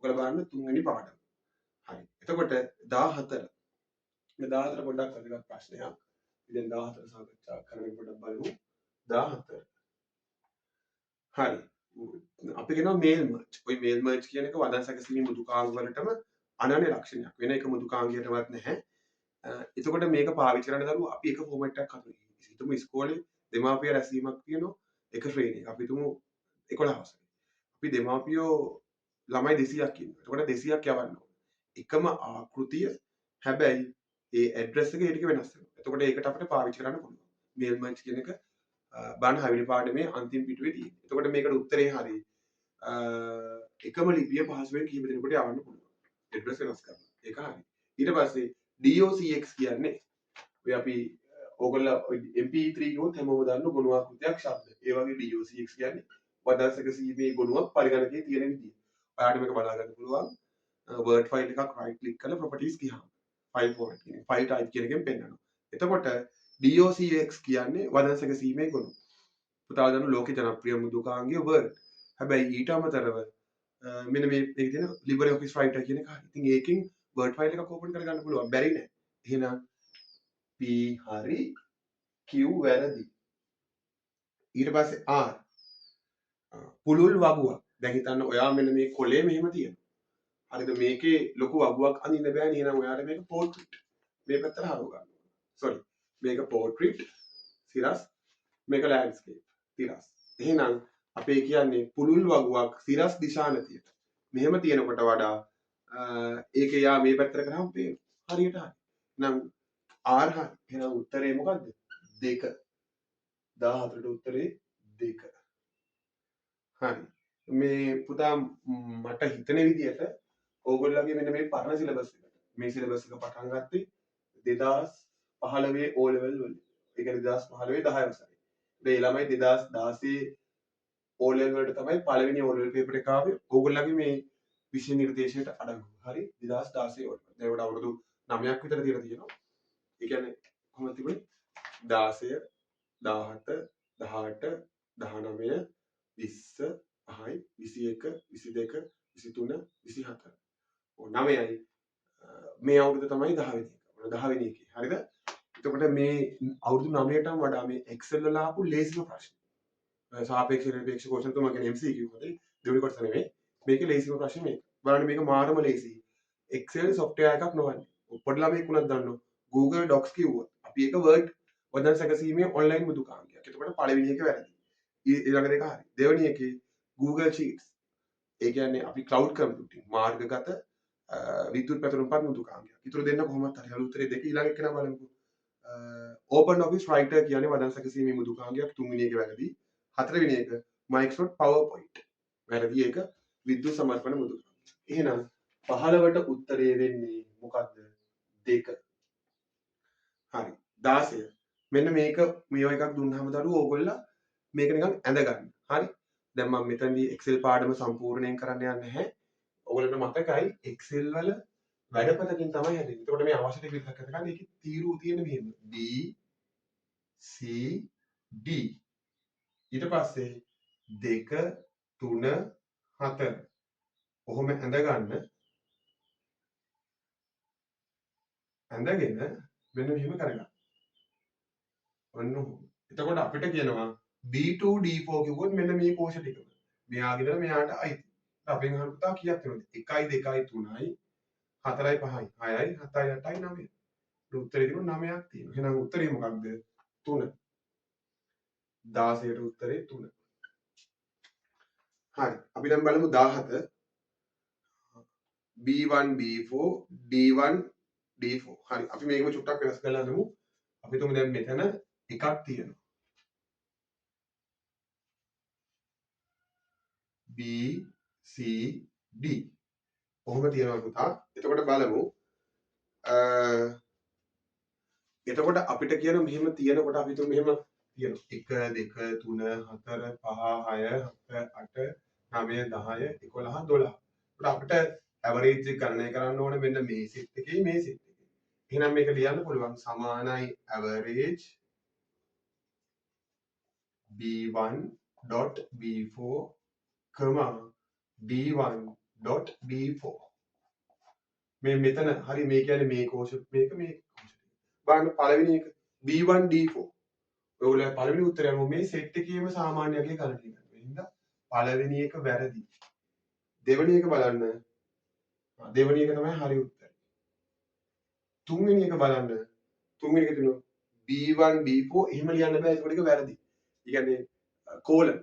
ඔයාලා බලන්න තුන්වෙනි පාඩම. හරි. එතකොට 14. මේ 14 පොඩ්ඩක් වැදගත් ප්‍රශ්නයක්. ඉතින් 14 සාකච්ඡා කරන එක පොඩ්ඩක් බලමු. 14. හරි. අපි කියනවා මේල් මර්ජ්. ඔය මේල් මර්ජ් කියන එක වදන් සැකසීමේ මෘදුකාංග වලටම අනන්‍ය ලක්ෂණයක්. වෙන එක මෘදුකාංගයකටවත් නැහැ. එතකොට මේක පාවිච්චි කරන්න දරුවෝ අපි එක ෆෝමැට් එකක් හදමු. හිතමු ඉස්කෝලේ දෙමාපිය රැස්වීමක් තියෙනවා එක ශ්‍රේණියක. අපි හිතමු 11 වසරේ. අපි දෙමාපියෝ ළමයි 200ක් ඉන්නවා. එතකොට 200ක් යවන්න ඕන. එකම ආකෘතිය, හැබැයි ඒ ඇඩ්‍රස් එක ඒ ටික වෙනස් වෙනවා. එතකොට ඒකට අපිට පාවිච්චි කරන්න පුළුවන්. මේල් මර්ජ් කියන එක බලන්න 6 වෙනි පාඩමේ අන්තිම පිටුවේ තියෙන්නේ. එතකොට මේකට උත්තරේ හරි. එකම ලිපිය පහසුවෙන් කිහිප දෙනෙකුට යවන්න පුළුවන්. ඇඩ්‍රස් වෙනස් කරලා. ඒක හරි. ඊට පස්සේ DOCX කියන්නේ ඔය අපි ඕගොල්ලෝ MP3 කිව්වොත් හැමෝම දන්න ගුණ ආකෘතියක් ශබ්ද. ඒ වගේ DOCX කියන්නේ වදන් සැකසීමේ ගුණයක් පරිගණකයේ තියෙන විදිය. ඔයාලට මේක බලා ගන්න පුළුවන්. Word file එකක් right click කරලා properties ගියාම file format කියන එක, file type කියන එකෙන් පෙන්නනවා. එතකොට DOCX කියන්නේ වදන් සැකසීමේ ගුණ. පුතා දන්න ලෝකේ ජනප්‍රිය මෘදුකාංගය Word. හැබැයි ඊට අමතරව මෙන්න මේ මේකේ තියෙන LibreOffice Writer කියන එක හරි. ඉතින් ඒකෙන් Word file එකක් ඕපන් කරගන්න පුළුවන්. බැරි නෑ. එහෙනම් P හරි Q වැරදි. ඊට පස්සේ R පුළුල් වගුවක්. දැන් හිතන්න ඔයා මෙන්න මේ කොලේ මෙහෙම තියෙනවා. හරිද? මේකේ ලොකු වගුවක් අඳින්න බෑනේ. එහෙනම් ඔයාට මේක පෝට්‍රිට් මේ පැත්තට හරව ගන්න ඕන. සෝරි. මේක පෝට්‍රිට් සිරස්, මේක ලෑන්ඩ්ස්කේප් තිරස්. එහෙනම් අපේ කියන්නේ පුළුල් වගුවක් සිරස් දිශානතියට. මෙහෙම තියෙනකොට වඩා ඒක යා මේ පැත්තට කරාම පේනවා. හරියට හරි. එහෙනම් R හරි. එහෙනම් උත්තරේ මොකද්ද? 2. 14ට උත්තරේ 2. හරි. මේ පුතා මට හිතෙන විදියට ඕගොල්ලන්ගේ මෙන්න මේ පරණ සිලබස් එකට. මේ සිලබස් එක පටන් ගත්තේ 2015 O level වල. ඒ කියන්නේ 2015 10 වසරේ. ඒ ළමයි 2016 O level වලට තමයි පළවෙනි O level paper එක ආවේ. ඕගොල්ලන්ගේ මේ විෂය නිර්දේශයට අඩංගු. හරි 2016 O level. දැන් ඒකට අවුරුදු 9ක් විතර තියලා තියෙනවා. ඒ කියන්නේ කොහොමද තිබුණේ? 16 17 18 19 20 5යි 21 22 23 24. ඔව් 9යි. මේ අවුරුද්ද තමයි 10 වෙනි එක. ඔන්න 10 වෙනි එකේ. හරිද? එතකොට මේ අවුරුදු 9ටම වඩා මේ Excel වල ආපු ලේසිම ප්‍රශ්න. සාපේක්ෂ නිරපේක්ෂ කෝෂණ තුන කියන්නේ MCQ හොඳයි. දෙවෙනි කොටස නෙමෙයි. මේකේ ලේසිම ප්‍රශ්න මේක. බලන්න මේක මාරම ලේසි. Excel software එකක් නොවන්නේ. පොඩි ළමයෙක් වුණත් දන්නවා. Google Docs කිව්වොත් අපි ඒක Word වදන් සැකසීමේ ඔන්ලයින් මෘදුකාංගයක්. එතකොට පළවෙනි එක වැරදි. ඊළඟ දෙක හරි. දෙවෙනි එකේ Google Sheets. ඒ කියන්නේ අපි cloud computing මාර්ගගත විද්‍යුත් පැතුරුම්පත් මෘදුකාංගයක්. ඉතුරු දෙන්න කොහොමත් හරි. හරි උත්තරේ දෙක. ඊළඟ එක නම් බලමුකෝ. Open Office Writer කියන්නේ වදන් සැකසීමේ මෘදුකාංගයක්. තුන්වෙනි එක වැරදි. හතරවෙනි එක Microsoft PowerPoint. වැරදි. ඒක විද්‍යුත් සමර්පණ මෘදුකාංගයක්. එහෙනම් 15ට උත්තරේ වෙන්නේ මොකද්ද? 2. හරි. 16. මෙන්න මේක මේවා එකක් දුන්නාම දරුවෝ ඕගොල්ලෝ මේක නිකන් ඇඳ ගන්න. හරි. දැන් මම මෙතනදී Excel පාඩම සම්පූර්ණයෙන් කරන්න යන්නේ නැහැ. ඔයගොල්ලන්ට මතකයි Excel වල වැඩපතකින් තමයි හැදෙන්නේ. එතකොට මේ අවශ්‍ය ටික විතරක් අත ගන්න. ඒකේ තීරුව තියෙන මෙහෙම B C D. ඊට පස්සේ 2 3 4. ඔහොම ඇඳ ගන්න. ඇඳගෙන මෙන්න මෙහෙම කරගන්න. ඔන්න ඔහොම. එතකොට අපිට කියනවා B2 D4 කිව්වොත් මෙන්න මේ කෝෂ ටිකම. මෙයාගේ ඉඳලා මෙයාට අයිති. අපෙන් අහන පුතා කීයක් වෙනවද? 1යි 2යි 3යි 4යි 5යි 6යි 7යි 8යි 9යි. උත්තරේ තියෙනවා 9ක් තියෙනවා. එහෙනම් උත්තරේ මොකක්ද? 3. 16ට උත්තරේ 3. හරි. අපි දැන් බලමු 17. B1 B4 D1 D4. හරි. අපි මේකම චුට්ටක් වෙනස් කරලා හදමු. අපි තුමු දැන් මෙතන එකක් තියෙනවා. B C D. ඔහොම තියෙනවා පුතා. එතකොට බලමු. එතකොට අපිට කියන මෙහෙම තියෙනකොට අපි තුමු මෙහෙම තියෙනවා. 1 2 3 4 5 6 7 8 9 10 11 12. එතකොට අපිට ඇවරේජ් එක ගණනය කරන්න ඕනේ මෙන්න මේ සෙට් එකේ මේ සෙට් එකේ. එහෙනම් මේක ලියන්න පුළුවන් සමානයි average B1 dot B4 comma D1 dot D4. මේ මෙතන හරි මේ කියන්නේ මේ කෝෂ මේක මේ කෝෂ ටික. බලන්න පළවෙනි එක B1 D4. ඔයගොල්ලෝ පළවෙනි උත්තරය අනුව මේ සෙට් එකේම සාමාන්‍ය අගය ගණනය කරනවා. ඒ හින්දා පළවෙනි එක වැරදි. දෙවෙනි එක බලන්න. දෙවෙනි එක තමයි හරි උත්තරේ. තුන්වෙනි එක බලන්න. තුන්වෙනි එක තියෙනවා B1 B4 එහෙම ලියන්න බෑ. ඒකට එක වැරදි. ඒ කියන්නේ කෝලන්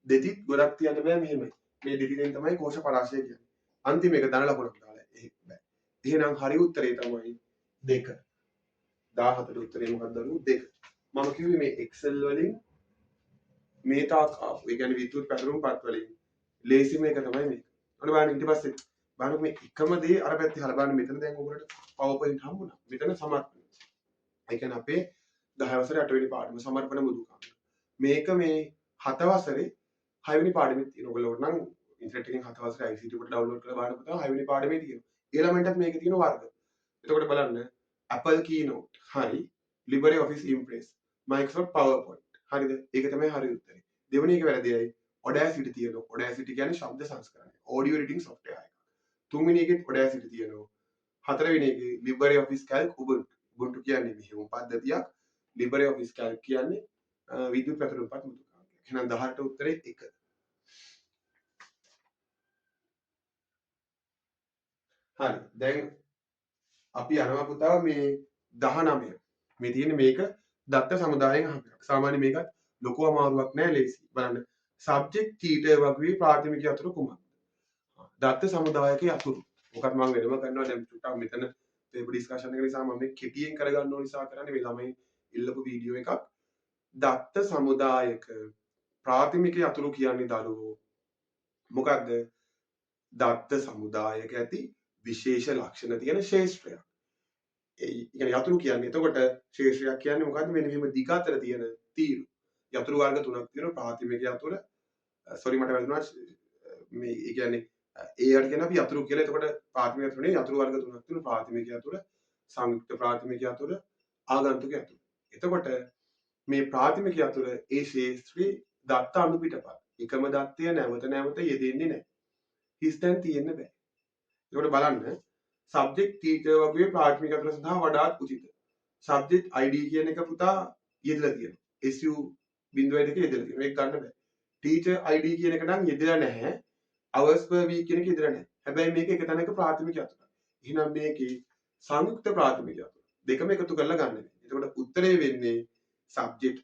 දෙතිත් ගොඩක් තියන්න බෑ මෙහෙමයි. මේ දෙතිෙන් තමයි කෝෂ පරාසය කියන්නේ. අන්තිම එක ධන ලකුණක් දාලා එහෙම බෑ. එහෙනම් හරි උත්තරේ තමයි 2. 14 උත්තරේ මොකක්ද දරුවෝ? 2. මම කිව්වේ මේ Excel වලින් මේ තාක් ආපු. ඒ කියන්නේ විද්‍යුත් පැතුරුම් පත් වලින් ලේසිම එක තමයි මේක. ඔන්න බලන්න ඊට පස්සේ බලන්න මේ එකම දේ අර පැත්තේ හරි බලන්න මෙතන දැන් ඔයගොල්ලන්ට PowerPoint හම්බුණා. මෙතන සමර්පණ. ඒ කියන්නේ අපේ 10 වසරේ 8 වෙනි පාඩම සමර්පණ මෘදුකාංග. මේක මේ 7 වසරේ 6 වෙනි පාඩමේ තියෙන. ඔයගොල්ලෝ නම් ඉන්ටර්නෙට් එකෙන් 7 වසරේ ICT එකට ඩවුන්ලෝඩ් කරලා බලන්න පුතා 6 වෙනි පාඩමේ තියෙනවා. ඒ ළමයින්ටත් මේකේ තියෙන වර්ග. එතකොට බලන්න Apple Keynote හරි, LibreOffice Impress, Microsoft PowerPoint. හරිද? ඒක තමයි හරි උත්තරේ. දෙවෙනි එක වැරදියි. Audacity තියෙනවා. Audacity කියන්නේ ශබ්ද සංස්කරණය. Audio editing software එකක්. තුන්වෙනි එකෙත් Audacity තියෙනවා. හතරවෙනි එකේ LibreOffice Calc Ubuntu. Ubuntu කියන්නේ මෙහෙම පද්ධතියක්. LibreOffice Calc කියන්නේ විද්‍යුත් පැතුරුම්පත් මෘදුකාංගයක්. එහෙනම් 18 උත්තරේ 1. හරි. දැන් අපි යනවා පුතා මේ 19. මේ තියෙන්නේ මේක දත්ත සමුදායෙන් අහපු එකක්. සාමාන්‍ය මේකත් ලොකු අමාරුවක් නෑ ලේසි. බලන්න. සබ්ජෙක්ට් තීටර් වගුවේ ප්‍රාථමික යතුරු කුමක්ද? දත්ත සමුදායක යතුරු. මොකක්ද මම වෙනම කරනවා දැන් චුට්ටක් මෙතන පේපර් ඩිස්කෂන් එක නිසා මම මේ කෙටියෙන් කරගන්න ඕන නිසා කරන්නේ මේ ළමයි ඉල්ලපු වීඩියෝ එකක්. දත්ත සමුදායක ප්‍රාථමික යතුරු කියන්නේ දරුවෝ මොකක්ද? දත්ත සමුදායක ඇති විශේෂ ලක්ෂණ තියෙන ශේෂ්ත්‍රයක්. ඒ කියන්නේ යතුරු කියන්නේ එතකොට ශේෂ්ත්‍රයක් කියන්නේ මොකද්ද? මෙන්න මෙහෙම දිග අතර තියෙන තීරු. යතුරු වර්ග තුනක් තියෙනවා. ප්‍රාථමික යතුර, සෝරි මට වැරදුනා, මේ ඒ කියන්නේ ඒ අර කියන අපි යතුරු කියලා. එතකොට ප්‍රාථමික යතුරු නේ යතුරු වර්ග තුනක් තියෙනවා. ප්‍රාථමික යතුර, සංයුක්ත ප්‍රාථමික යතුර, ආගන්තුක යතුරු. එතකොට මේ ප්‍රාථමික යතුර ඒ ශේෂ්ත්‍රයේ දත්ත අනුපිටපත්. එකම දත්තය නැවත නැවත යෙදෙන්නේ නැහැ. හිස්තැන් තියෙන්න බෑ. එතකොට බලන්න සබ්ජෙක්ට් ටීචර් වගේ ප්‍රාථමික යතුරු සඳහා වඩාත් උචිත. සබ්ජෙක්ට් ID කියන එක පුතා යෙදලා තියෙනවා. SU.2 යෙදලා තියෙනවා. මේක ගන්න බෑ. ටීචර් ID කියන එක නම් යෙදලා නැහැ. hours per week කියන එක යෙදලා නැහැ. හැබැයි මේක එක තැනක ප්‍රාථමික යතුරක්. එහෙනම් මේකේ සංයුක්ත ප්‍රාථමික යතුරු දෙකම එකතු කරලා ගන්න වෙනවා. එතකොට උත්තරේ වෙන්නේ සබ්ජෙක්ට්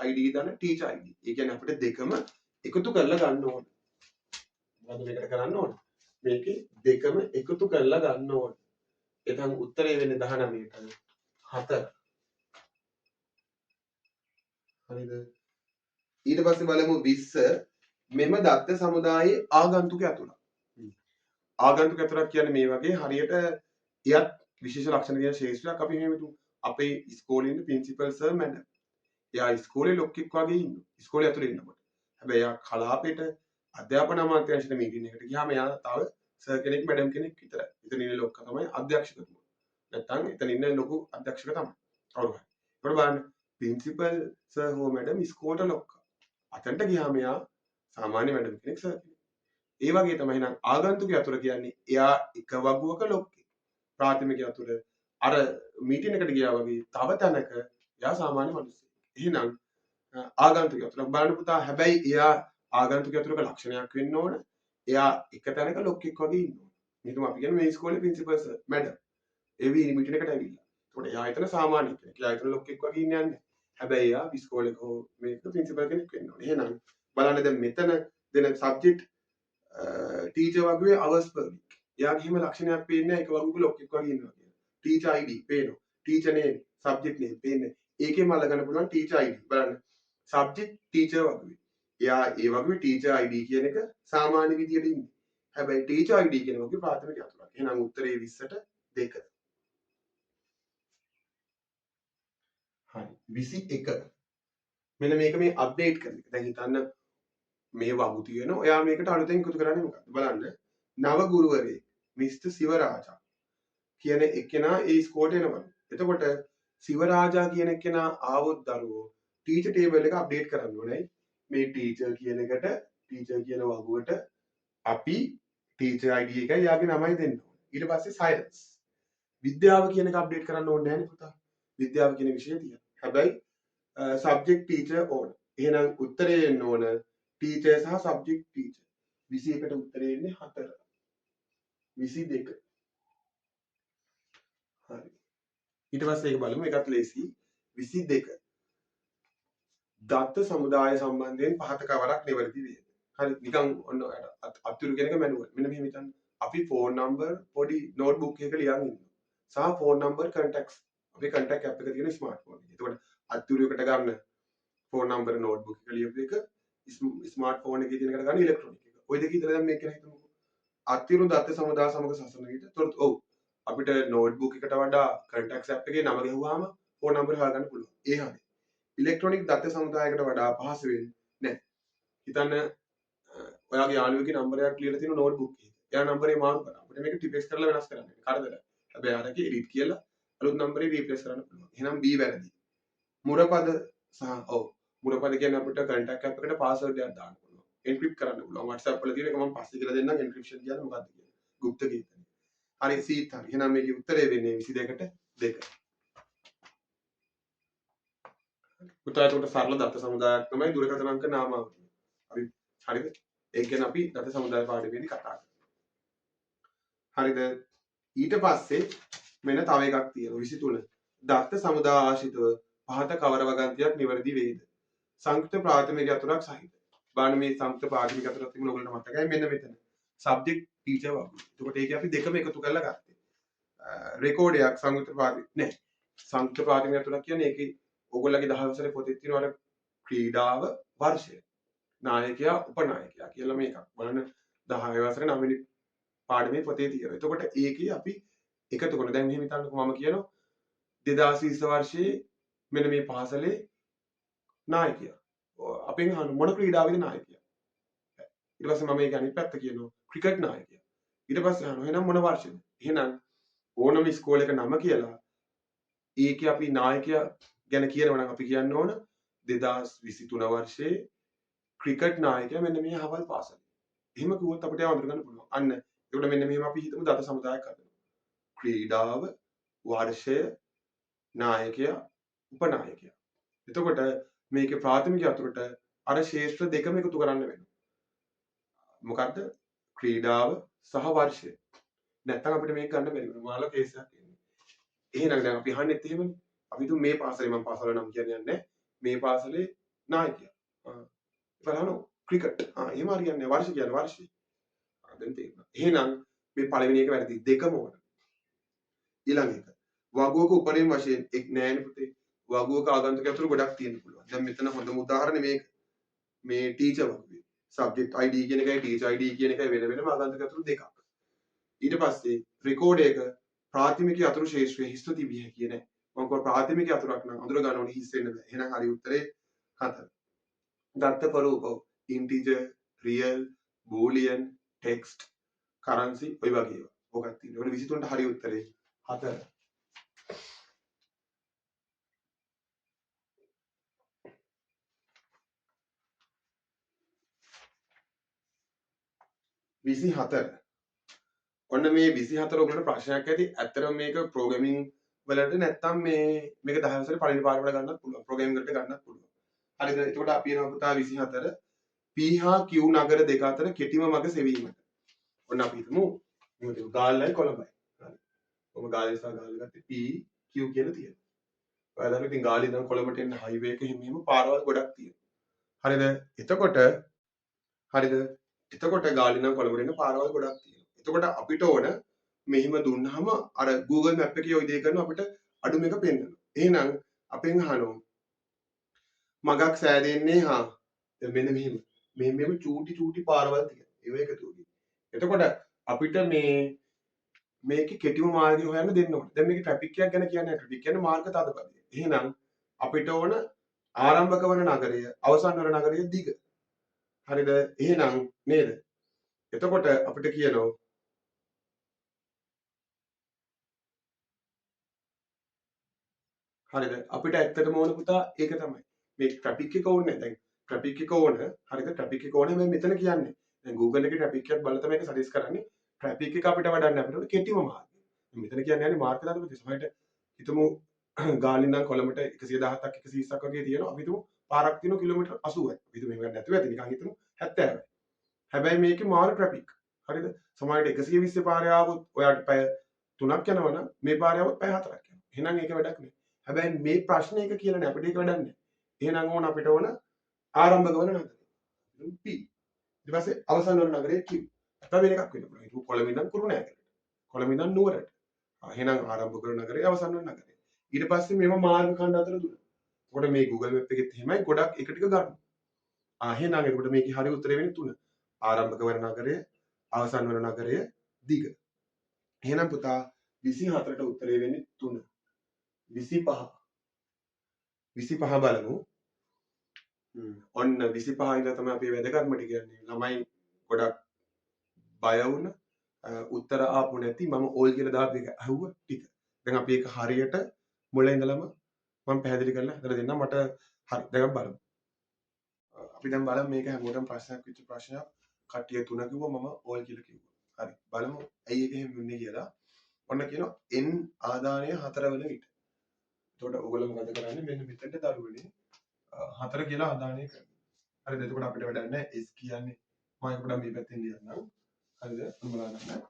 ID දන ටීචර් ID. ඒ කියන්නේ අපිට දෙකම එකතු කරලා ගන්න ඕන. මොකද මේකට කරන්න ඕන? මේකේ දෙකම එකතු කරලා ගන්න ඕන. එතන උත්තරේ වෙන්නේ 19ට 4. හරිද? ඊට පස්සේ බලමු 20. මෙම දත්ත සමුදායේ ආගන්තුක යතුරක්. ආගන්තුක යතුරක් කියන්නේ මේ වගේ හරියට එයත් විශේෂ ලක්ෂණ තියෙන ශේෂ්ත්‍රයක්. අපි මෙහෙම හිතමු. අපේ ඉස්කෝලේ ඉන්න ප්‍රින්සිපල් සර් මැඩම්. එයා ඉස්කෝලේ ලොක්කෙක් වගේ ඉන්නවා. ඉස්කෝලේ ඇතුලේ ඉන්නකොට. හැබැයි එයා කලාපෙට අධ්‍යාපන අමාත්‍යාංශයට මීටින් එකට ගියාම එයා තව සර් කෙනෙක් මැඩම් කෙනෙක් විතරයි. එතන ඉන්න ලොක්කා තමයි අධ්‍යක්ෂකතුමා. නැත්තම් එතන ඉන්න ලොකු අධ්‍යක්ෂක තමයි. කවුරු හරි. ඒකට බලන්න ප්‍රින්සිපල් සර් හෝ මැඩම් ඉස්කෝලේට ලොක්කා. අතනට ගියාම එයා සාමාන්‍ය මැඩම් කෙනෙක් සර් කෙනෙක්. ඒ වගේ තමයි එහෙනම් ආගන්තුක යතුර කියන්නේ එයා එක වගුවක ලොක්කෙක්. ප්‍රාථමික යතුර අර මීටින් එකට ගියා වගේ තව තැනක එයා සාමාන්‍ය මිනිස්සෙක්. එහෙනම් ආගන්තුක යතුරක් බලන්න පුතා. හැබැයි එයා ආගන්තුක යතුරක ලක්ෂණයක් වෙන්න ඕන. එයා එක තැනක ලොක්කෙක් වගේ ඉන්න ඕන. නිකම් අපි කියන්නේ මේ ඉස්කෝලේ ප්‍රින්සිපල් සර් මැඩම්. ඒ වී මීටින් එකට ඇවිල්ලා. ඒකට එයා එතන සාමාන්‍ය කෙනෙක්. එයා එතන ලොක්කෙක් වගේ ඉන්නේ නැහැ. හැබැයි එයා ඉස්කෝලේ හෝ මේක ප්‍රින්සිපල් කෙනෙක් වෙන්න ඕන. එහෙනම් බලන්න දැන් මෙතන දෙන සබ්ජෙක්ට් ටීචර් වගේ hours per week. එයාගේ එහෙම ලක්ෂණයක් පේන්නේ නැහැ. එක වගුවක ලොක්කෙක් වගේ ඉන්නවා කියලා. ටීචර් ID පේනවා. ටීචර් නේම්, සබ්ජෙක්ට් නේම් පේන්නේ. ඒකෙම අල්ලගන්න පුළුවන් ටීචර් ID. බලන්න. සබ්ජෙක්ට් ටීචර් වගේ. එයා ඒ වගේ ටීචර් ID කියන එක සාමාන්‍ය විදියට ඉන්නේ. හැබැයි ටීචර් ID කියන වගේ ප්‍රාථමික යතුරක්. එහෙනම් උත්තරේ 20ට 2. හරි. 21. මෙන්න මේක මේ අප්ඩේට් කරන එක. දැන් හිතන්න මේ වගු තියෙන ඔයා මේකට අලුතෙන් එකතු කරන්නේ මොකද්ද? බලන්න. නව ගුරුවරයෙක් මිස්ටර් සිවරාජා කියන එක්කෙනා ඒ ඉස්කෝලේට එනවා. එතකොට සිවරාජා කියන එක්කෙනා ආවොත් දරුවෝ ටීචර් ටේබල් එක අප්ඩේට් කරන්න ඕනේ. මේ ටීචර් කියන එකට ටීචර් කියන වගුවට අපි ටීචර් ID එකයි යාගේ නමයි දෙන්න ඕනේ. ඊට පස්සේ සයන්ස් විද්‍යාව කියන එක අප්ඩේට් කරන්න ඕනේ නෑනේ පුතා. විද්‍යාව කියන විෂය තියෙනවා. හැබැයි සබ්ජෙක්ට් ටීචර් ඕන. එහෙනම් උත්තරේ එන්න ඕන ටීචර් සහ සබ්ජෙක්ට් ටීචර්. 21ට උත්තරේ එන්නේ 4. 22. හරි. ඊට පස්සේ ඒක බලමු. ඒකත් ලේසි. 22. දත්ත සමුදාය සම්බන්ධයෙන් පහත කවරක් නිවැරදි වේද? හරි, නිකන් ඔන්න ඔයාලට අතුරු කියන එක මැනුවල්. මෙන්න මෙහෙම හිතන්න. අපි ෆෝන් නම්බර් පොඩි නෝට්බුක් එකක ලියන් ඉන්නවා. සහ ෆෝන් නම්බර් කන්ටැක්ට්ස්. අපේ කන්ටැක්ට් ඇප් එක තියෙන ස්මාර්ට්ෆෝන් එකේ. එතකොට අතුරු එකට ගන්න ෆෝන් නම්බර් නෝට්බුක් එක ලියපු එක ස්මාර්ට්ෆෝන් එකේ තියෙන එකට ගන්න ඉලෙක්ට්‍රොනික එක. ඔය දෙක ඉතල දැන් මේක ගැන හිතමුකෝ. අතුරු දත්ත සමුදාය සමග සසරන විට තොරතුරු ඔව් අපිට නෝට්බුක් එකට වඩා කන්ටැක්ට්ස් ඇප් එකේ නම ගැහුවාම ෆෝන් නම්බර් හොයාගන්න පුළුවන්. ඒ හරි. ඉලෙක්ට්‍රොනික දත්ත සමුදායකට වඩා පහසු වෙන්නේ නැහැ. හිතන්න ඔයාගේ යාළුවෙක්ගේ නම්බරයක් ලියලා තියෙන නෝට්බුක් එකේ. එයා නම්බරේ මාරු කරා. අපිට මේක ටිපෙක්ස් කරලා වෙනස් කරන්න වෙනවා. කරදරයි. හැබැයි අරකේ එඩිට් කියලා අලුත් නම්බරේ රීප්ලේස් කරන්න පුළුවන්. එහෙනම් B වැරදි. මුරපද සහ ඔව් මුරපද කියන්නේ අපිට කන්ටැක්ට් ඇප් එකට පාස්වර්ඩ් එකක් දාන්න පුළුවන්. එන්ක්‍රිප්ට් කරන්න පුළුවන්. WhatsApp වල තියෙන එක මම පස්සේ කියලා දෙන්නම් එන්ක්‍රිප්ෂන් කියන්නේ මොකක්ද කියලා. ගුප්ත කීර්තනය. හරි සීත් හරි. එහෙනම් මේකේ උත්තරේ වෙන්නේ 22ට 2. පුතා එතකොට සරල දත්ත සමුදායක් තමයි දුරකථන අංක නාමාවලිය. අපි හරිද? ඒක ගැන අපි දත්ත සමුදාය පාඩමේදී කතා කරනවා. හරිද? ඊට පස්සේ මෙන්න තව එකක් තියෙනවා 23. දත්ත සමුදාය ආශ්‍රිතව පහත කවර වගන්තියක් නිවැරදි වේද? සංයුක්ත ප්‍රාථමික අතුරක් සහිත. බලන්න මේ සංයුක්ත ප්‍රාථමික අතුරක් තිබුණ ඔයගොල්ලන්ට මතකයි මෙන්න මෙතන. සබ්ජෙක්ට් ටීචර් වගේ. එතකොට ඒක අපි දෙකම එකතු කරලා ගත්තේ. රෙකෝඩයක් සංයුක්ත ප්‍රාථමික නෑ. සංයුක්ත ප්‍රාථමික අතුරක් කියන්නේ ඒකේ ඔයගොල්ලන්ගේ 10 වසරේ පොතේ තියෙන අර ක්‍රීඩාව වර්ෂය. නායකයා උපනායකයා කියලා මේකක්. බලන්න 10 වසරේ 9 වෙනි පාඩමේ පොතේ තියෙනවා. එතකොට ඒකේ අපි එකතු කරන දැන් මෙහෙම හිතන්නකෝ මම කියනවා 2020 වර්ෂයේ මෙන්න මේ පාසලේ නායකයා. අපෙන් අහන මොන ක්‍රීඩාවේද නායකයා? ඊට පස්සේ මම ඒක අනිත් පැත්ත කියනවා ක්‍රිකට් නායකයා. ඊට පස්සේ අහනවා එහෙනම් මොන වර්ෂෙද? එහෙනම් ඕනම ඉස්කෝලේක නම කියලා ඒකේ අපි නායකයා ගැන කියනවා නම් අපි කියන්න ඕන 2023 වර්ෂයේ ක්‍රිකට් නායකයා මෙන්න මේ අහවල් පාසලේ. එහෙම කිව්වොත් අපිට ඒව අඳුර ගන්න පුළුවන්. අන්න එතකොට මෙන්න මෙහෙම අපි හිතමු දත්ත සමුදායක් හදනවා. ක්‍රීඩාව වර්ෂය නායකයා උපනායකයා. එතකොට මේකේ ප්‍රාථමික අතුරට අර ශේෂ්ත්‍ර දෙකම එකතු කරන්න වෙනවා. මොකද්ද? ක්‍රීඩාව සහ වර්ෂය. නැත්තම් අපිට මේක ගන්න බැරි වෙනවා. මාළ කේස් එකක් එන්නේ. එහෙනම් දැන් අපි අහන්නෙත් එහෙමනේ. අපි තුන් මේ පාසලේ මම පාසල නම් කියන්නේ නැහැ. මේ පාසලේ නායකයා. බලන්න ක්‍රිකට්. එහෙම හරියන්නේ නැහැ. වර්ෂ කියන්නේ වර්ෂය. දැන් තේරුණා. එහෙනම් මේ පළවෙනි එක වැරදි. දෙකම ඕන. ඊළඟ එක. වගුවක උපරිම වශයෙන් එක් නෑනේ පුතේ. වගුවක ආගන්තුක ඇතුළු ගොඩක් තියෙන්න පුළුවන්. දැන් මෙතන හොඳම උදාහරණය මේක. මේ ටීචර් වගුවේ. සබ්ජෙක්ට් ID කියන එකයි ටීචර් ID කියන එකයි වෙන වෙනම ආගන්තුක ඇතුළු දෙකක්. ඊට පස්සේ රෙකෝඩ් එක ප්‍රාථමික අතුරු ශේෂ්ත්‍රයේ හිස්ව තිබිය හැකිය නෑ. මම කිව්වා ප්‍රාථමික අතුරක් නම් අඳුර ගන්න ඕනේ හිස් වෙන්න බෑ. එහෙනම් හරි උත්තරේ 4. දත්ත ප්‍රරූප ඉන්ටිජර්, රියල්, බූලියන්, ටෙක්ස්ට්, කරන්සි ඔය වගේ ඒවා. ඔකක් තියෙනවා. ඒකට 23ට හරි උත්තරේ 4. 24. ඔන්න මේ 24 ඔයගොල්ලන්ට ප්‍රශ්නයක් ඇති. ඇත්තටම මේක ප්‍රෝග්‍රෑමින් වලට නැත්තම් මේක 10 වසරේ පළවෙනි පාර වල ගන්නත් පුළුවන්. ප්‍රෝග්‍රෑමින් වලට ගන්නත් පුළුවන්. හරිද? එතකොට අපි එනවා පුතා 24 P හා Q නගර දෙක අතර කෙටිම මග සෙවීමට. ඔන්න අපි හිතමු මෙහෙම තියමු ගාල්ලයි කොළඹයි. හරි. ඔබ ගාල්ල සහ ගාල්ල ගත්තේ P Q කියලා තියෙනවා. ඔයාලා දන්නවා ඉතින් ගාල්ල ඉඳන් කොළඹට එන්න හයිවේ එක එහෙම එහෙම පාරවල් ගොඩක් තියෙනවා. හරිද? එතකොට හරිද? එතකොට ගාල්ල ඉඳන් කොළඹට එන්න පාරවල් ගොඩක් තියෙනවා. එතකොට අපිට ඕන මෙහිම දුන්නාම අර Google Map එකේ ඔය දේ කරන අපිට අඩුම එක පෙන්නනවා. එහෙනම් අපෙන් අහනවා මගක් සෑදෙන්නේ හා දැන් මෙන්න මෙහිම මෙහෙම මෙහෙම චූටි චූටි පාරවල් තියෙනවා. ඒව එකතු වෙයි. එතකොට අපිට මේකේ කෙටිම මාර්ගය හොයන්න දෙන්න ඕනේ. දැන් මේකේ ට්‍රැෆික් එකක් ගැන කියන්නේ ට්‍රැෆික් කියන්නේ මාර්ග තදබදය. එහෙනම් අපිට ඕන ආරම්භක වන නගරය අවසන් වන නගරය දිග. හරිද? එහෙනම් නේද? එතකොට අපිට කියනවා හරිද? අපිට ඇත්තටම ඕන පුතා ඒක තමයි. මේ ට්‍රැෆික් එක ඕනේ නැහැ. දැන් ට්‍රැෆික් එක ඕන. හරිද? ට්‍රැෆික් එක ඕනේ මම මෙතන කියන්නේ. දැන් Google එකේ ට්‍රැෆික් එකක් බලලා තමයි ඒක සජෙස්ට් කරන්නේ. ට්‍රැෆික් එක අපිට වඩන්න අපිට ඕන කෙටිම මාර්ගය. මෙතන කියන්නේ යන්නේ මාර්ග තදබදය. සමහරවිට හිතමු ගාල්ල ඉඳන් කොළඹට 117ක් 120ක් වගේ තියෙනවා. අපි හිතමු පාරක් තියෙනවා කිලෝමීටර් 80යි. අපි හිතමු එහෙම නැතුව ඇති නිකන් හිතමු 70යි. හැබැයි මේකේ මාර ට්‍රැෆික්. හරිද? සමහරවිට 120 පාරේ ආවොත් ඔයාට පැය 3ක් යනවා නම් මේ පාරේ ආවොත් පැය 4ක් යනවා. එහෙනම් ඒක වැඩක් නෑ. හැබැයි මේ ප්‍රශ්නේ එක කියලා නෑ අපිට ඒක වැඩක් නෑ. එහෙනම් ඕන අපිට ඕන ආරම්භක වන නගරය. P. ඊට පස්සේ අවසන් වන නගරය Q. නැත්නම් වෙන එකක් වෙන්න පුළුවන්. ඒක කොළඹ ඉඳන් කුරුණෑගලට. කොළඹ ඉඳන් නුවරට. එහෙනම් ආරම්භ කරන නගරය අවසන් වන නගරය. ඊට පස්සේ මේව මාර්ග ඛණ්ඩ අතර දුර. එතකොට මේ Google Map එකෙත් එහෙමයි ගොඩක් එක ටික ගන්න. එහෙනම් එතකොට මේකේ හරි උත්තරේ වෙන්නේ 3. ආරම්භක වන නගරය, අවසන් වන නගරය, දිග. එහෙනම් පුතා 24ට උත්තරේ වෙන්නේ 3. 25. 25 බලමු. ඔන්න 25 ඉඳලා තමයි අපි වැදගත්ම ටික කියන්නේ. ළමයි ගොඩක් බය වුණ උත්තර ආපු නැති මම ඕල් කියලා දාපු එක අහුව ටික. දැන් අපි ඒක හරියට මුල ඉඳලම මම පැහැදිලි කරලා හදලා දෙන්නම් මට. හරි දැන් අපි බලමු. අපි දැන් බලමු මේක හැමෝටම ප්‍රශ්නයක් වෙච්ච ප්‍රශ්නයක්. කට්ටිය තුන කිව්වා මම ඕල් කියලා කිව්වා. හරි බලමු ඇයි ඒක එහෙම වෙන්නේ කියලා. ඔන්න කියනවා n ආදානය 4 වන විට. එතකොට ඔයගොල්ලෝ මොකද කරන්නේ? මෙන්න මෙතනට දරුවනේ 4 කියලා ආදානය කරනවා. හරිද? එතකොට අපිට වැඩක් නැහැ s කියන්නේ මම ඒක පොඩ්ඩක් මේ පැත්තෙන් ලියන්නම්. හරිද? ඔන්න බලන්න.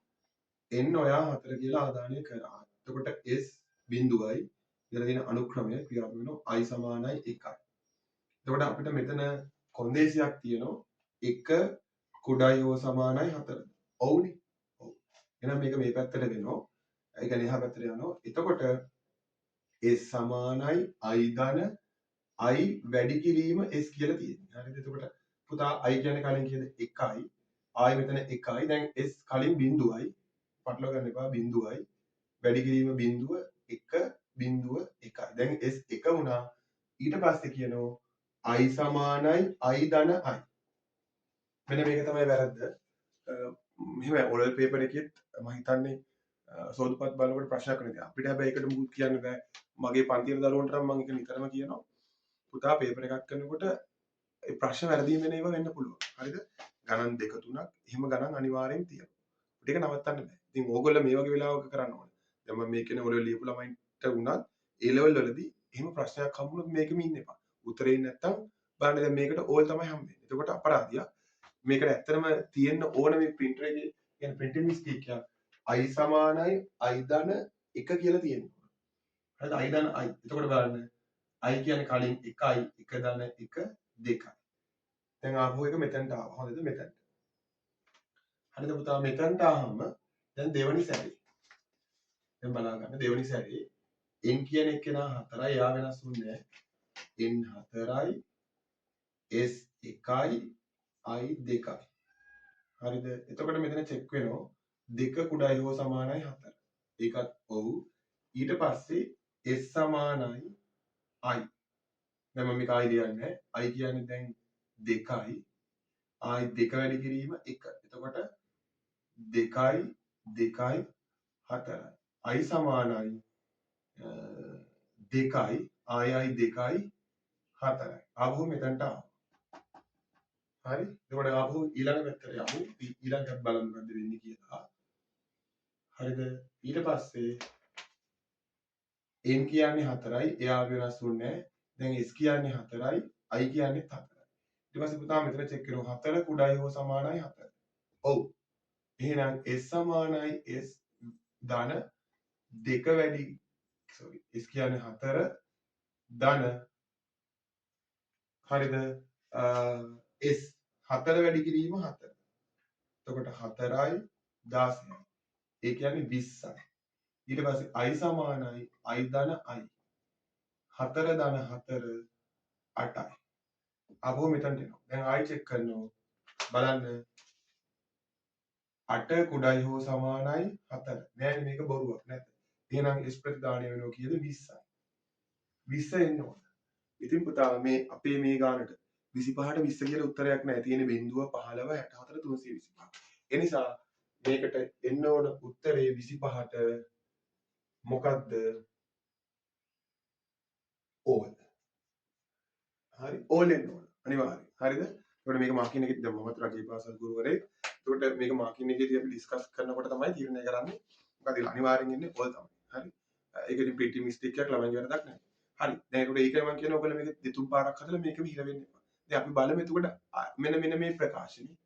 N ඔයා 4 කියලා ආදානය කරා. එතකොට s බිඳුවයි ඉතල තියෙන අනුක්‍රමය ක්‍රියාත්මක වෙනවා i සමානයි 1යි. එතකොට අපිට මෙතන කොන්දේසියක් තියෙනවා 1 කුඩයි හෝ සමානයි 4. ඔව්නේ. ඔව්. එහෙනම් මේක මේ පැත්තට වෙනවා. ඒ කියන්නේ එහා පැත්තට යනවා. එතකොට s සමානයි i ධන i වැඩි කිරීම s කියලා තියෙනවා. හරිද? එතකොට පුතා i කියන්නේ කලින් කීයද? 1යි. ආයි මෙතන 1යි. දැන් s කලින් බිඳුවයි. පටලවා ගන්න එපා. බිඳුවයි. වැඩි කිරීම බිඳුව 1 බිඳුව 1යි. දැන් s 1 වුණා. ඊට පස්සේ කියනවා i සමානයි i ධන i. මෙන්න මේක තමයි වැරද්ද. මෙහෙම ඔරල් පේපර් එකෙත් මම හිතන්නේ සෝදුපත් බලනකොට ප්‍රශ්නයක් වෙන දේ. අපිට හැබැයි ඒකට මුකුත් කියන්න බෑ. මගේ පන්තියේ දරුවන්ට නම් මම ඒක නිතරම කියනවා. පුතා පේපර් එකක් කරනකොට ඒ ප්‍රශ්න වැරදීම් වෙන ඒවා වෙන්න පුළුවන්. හරිද? ගණන් දෙක තුනක් එහෙම ගණන් අනිවාර්යෙන් තියෙනවා. අපිට ඒක නවත්තන්න බෑ. ඉතින් ඕගොල්ලෝ මේ වගේ වෙලාවක කරන්න ඕනේ. දැන් මම මේ කියන ඔලුව ලියපු ළමයින්ට වුණත් ඒ ලෙවල් වලදී එහෙම ප්‍රශ්නයක් හම්බුනොත් මේකෙම ඉන්න එපා. උත්තරේ නැත්තම් බලන්න දැන් මේකට ඕල් තමයි හම්බෙන්නේ. එතකොට අපරාධියක්. මේකට ඇත්තටම තියෙන්න ඕන මේ ප්‍රින්ටර් එකේ කියන්නේ ප්‍රින්ටින් මිස්ටේක් එකක්. I සමානයි i ධන 1 කියලා තියෙනවා. හරිද? I ධන i. එතකොට බලන්න i කියන්නේ කලින් 1යි 1 ධන 1 2යි. දැන් ආපහු එක මෙතනට ආවා. හොඳද? මෙතනට. හරිද පුතා? මෙතනට ආවම දැන් දෙවනි සැරේ. දැන් බලා ගන්න දෙවනි සැරේ n කියන එක්කෙනා 4යි එයා වෙනස් වුන්නේ නැහැ. n 4යි s 1යි i 2යි. හරිද? එතකොට මෙතන චෙක් වෙනවා 2 කුඩයි හෝ සමානයි 4. ඒකත් ඔව්. ඊට පස්සේ s සමානයි i. දැන් මම මේක ආයි ලියන්නේ නැහැ. I කියන්නේ දැන් 2යි. ආයි 2 වැඩි කිරීම 1. එතකොට 2යි 2යි 4යි. I සමානයි 2යි ආයි i 2යි 4යි. ආවහු මෙතනට ආවා. හරි? එතකොට ආපහු ඊළඟ පැත්තට යමු. ඊළඟට බලමු මොකද්ද වෙන්නේ කියලා. හරිද? ඊට පස්සේ n කියන්නේ 4යි. එයා වෙනස් වුන්නේ නැහැ. දැන් s කියන්නේ 4යි. I කියන්නේ 4යි. ඊට පස්සේ පුතා මෙතන චෙක් කරමු 4 කුඩයි හෝ සමානයි 4. ඔව්. එහෙනම් s සමානයි s ධන 2 වැඩි සෝරි s කියන්නේ 4 ධන හරිද s 4 වැඩි කිරීම 4. එතකොට 4යි 16යි. ඒ කියන්නේ 20යි. ඊට පස්සේ i සමානයි i ධන i. 4 ධන 4 8යි. ආපහු මෙතනට එනවා. දැන් ආයි චෙක් කරනවා. බලන්න 8 කුඩයි හෝ සමානයි 4. නෑනේ මේක බොරුවක් නැත. එහෙනම් s ප්‍රතිදානය වෙනවා කීයද? 20යි. 20 එන්න ඕන. ඉතින් පුතා මේ අපේ මේ ගානට 25ට 20 කියලා උත්තරයක් නෑ. තියෙන්නේ බිංදුව 15 64 325. ඒ නිසා මේකට එන්න ඕන උත්තරේ 25ට මොකද්ද? ඕල්. හරි ඕල් එන්න ඕන අනිවාර්යයෙන්. හරිද? එතකොට මේක මාකින් එකේදී දැන් මමත් රජයේ පාසල් ගුරුවරයෙක්. එතකොට මේක මාකින් එකේදී අපි ඩිස්කස් කරනකොට තමයි තීරණය කරන්නේ. මොකද ඒක අනිවාර්යෙන් එන්නේ ඕල් තමයි. හරි. ඒක ඉතින් ප්‍රින්ටින් මිස්ටේක් එකක් ළමයින්ගේ වැරදක් නෙවෙයි. හරි. දැන් ඒකට ඒකයි මම කියන්නේ ඔයගොල්ලෝ මේක දෙතුන් පාරක් හදලා මේකම හිර වෙන්න එපා. දැන් අපි බලමු එතකොට මෙන්න මෙන්න මේ ප්‍රකාශනේ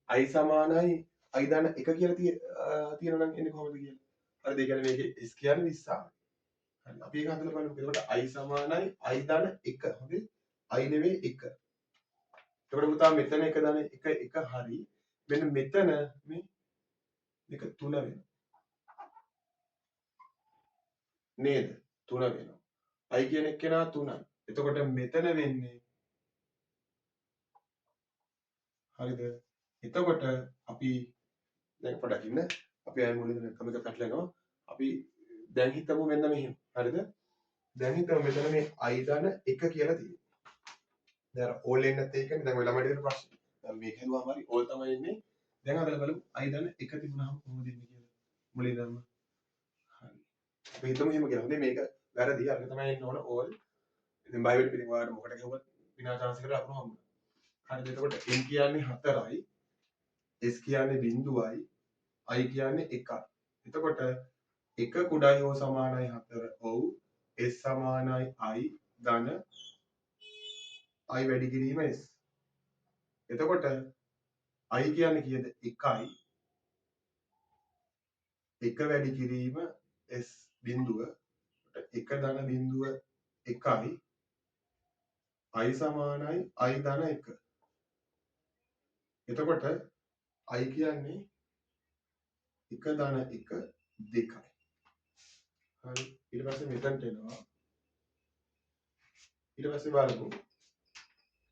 i සමානයි i ධන 1 කියලා තියෙනවා නම් එන්නේ කොහොමද කියලා. හරිද? ඒ කියන්නේ මේකේ s කියන්නේ 20 ආවේ. හරි. අපි ඒක හදලා බලමු. එතකොට i සමානයි i ධන 1. හොඳේ. I නෙවෙයි 1. එතකොට පුතා මෙතන 1 ධන 1 1 හරි. මෙන්න මෙතන මේ මේක 3 වෙනවා. නේද? 3 වෙනවා. I කියන එක්කෙනා 3යි. එතකොට මෙතන වෙන්නේ හරිද? එතකොට අපි දැන් පොඩක් ඉන්න. අපි ආයෙ මුලින්ම නැත්නම් එක පැටලෙනවා. අපි දැන් හිතමු මෙන්න මෙහෙම. හරිද? දැන් හිතමු මෙතන මේ I ධන 1 කියලා තියෙනවා. දැන් අර ඕල් එන්නේ නැත්තේ ඒකනේ. දැන් ඔය ළමයිට දෙන ප්‍රශ්නේ. දැන් මේක හැදුවාම හරි ඕල් තමයි එන්නේ. දැන් අදලා බලමු I ධන 1 තිබුණාම කොහොමද එන්නේ කියලා. මුලින් ඉඳන්ම. හරි. අපි හිතමු එහෙම කියලා. හොඳේ මේක වැරදි. අරක තමයි එන්න ඕන ඕල්. ඉතින් බය වෙන්න පිටින් ඔයාලට මොකට ගැහුවත් විනා චාන්ස් එකට ලකුණු හම්බුනා. හරිද? එතකොට n කියන්නේ 4යි, s කියන්නේ බිංදුවයි, i කියන්නේ 1යි. එතකොට 1 කුඩයි හෝ සමානයි 4. ඔව්. S සමානයි i ධන i වැඩි කිරීම s. එතකොට i කියන්නේ කීයද? 1යි. 1 වැඩි කිරීම s බිංදුව. 1 ධන බිංදුව 1යි. I සමානයි i ධන 1. එතකොට i කියන්නේ 1 ධන 1 2යි. හරි. ඊට පස්සේ මෙතනට එනවා. ඊට පස්සේ බලමු.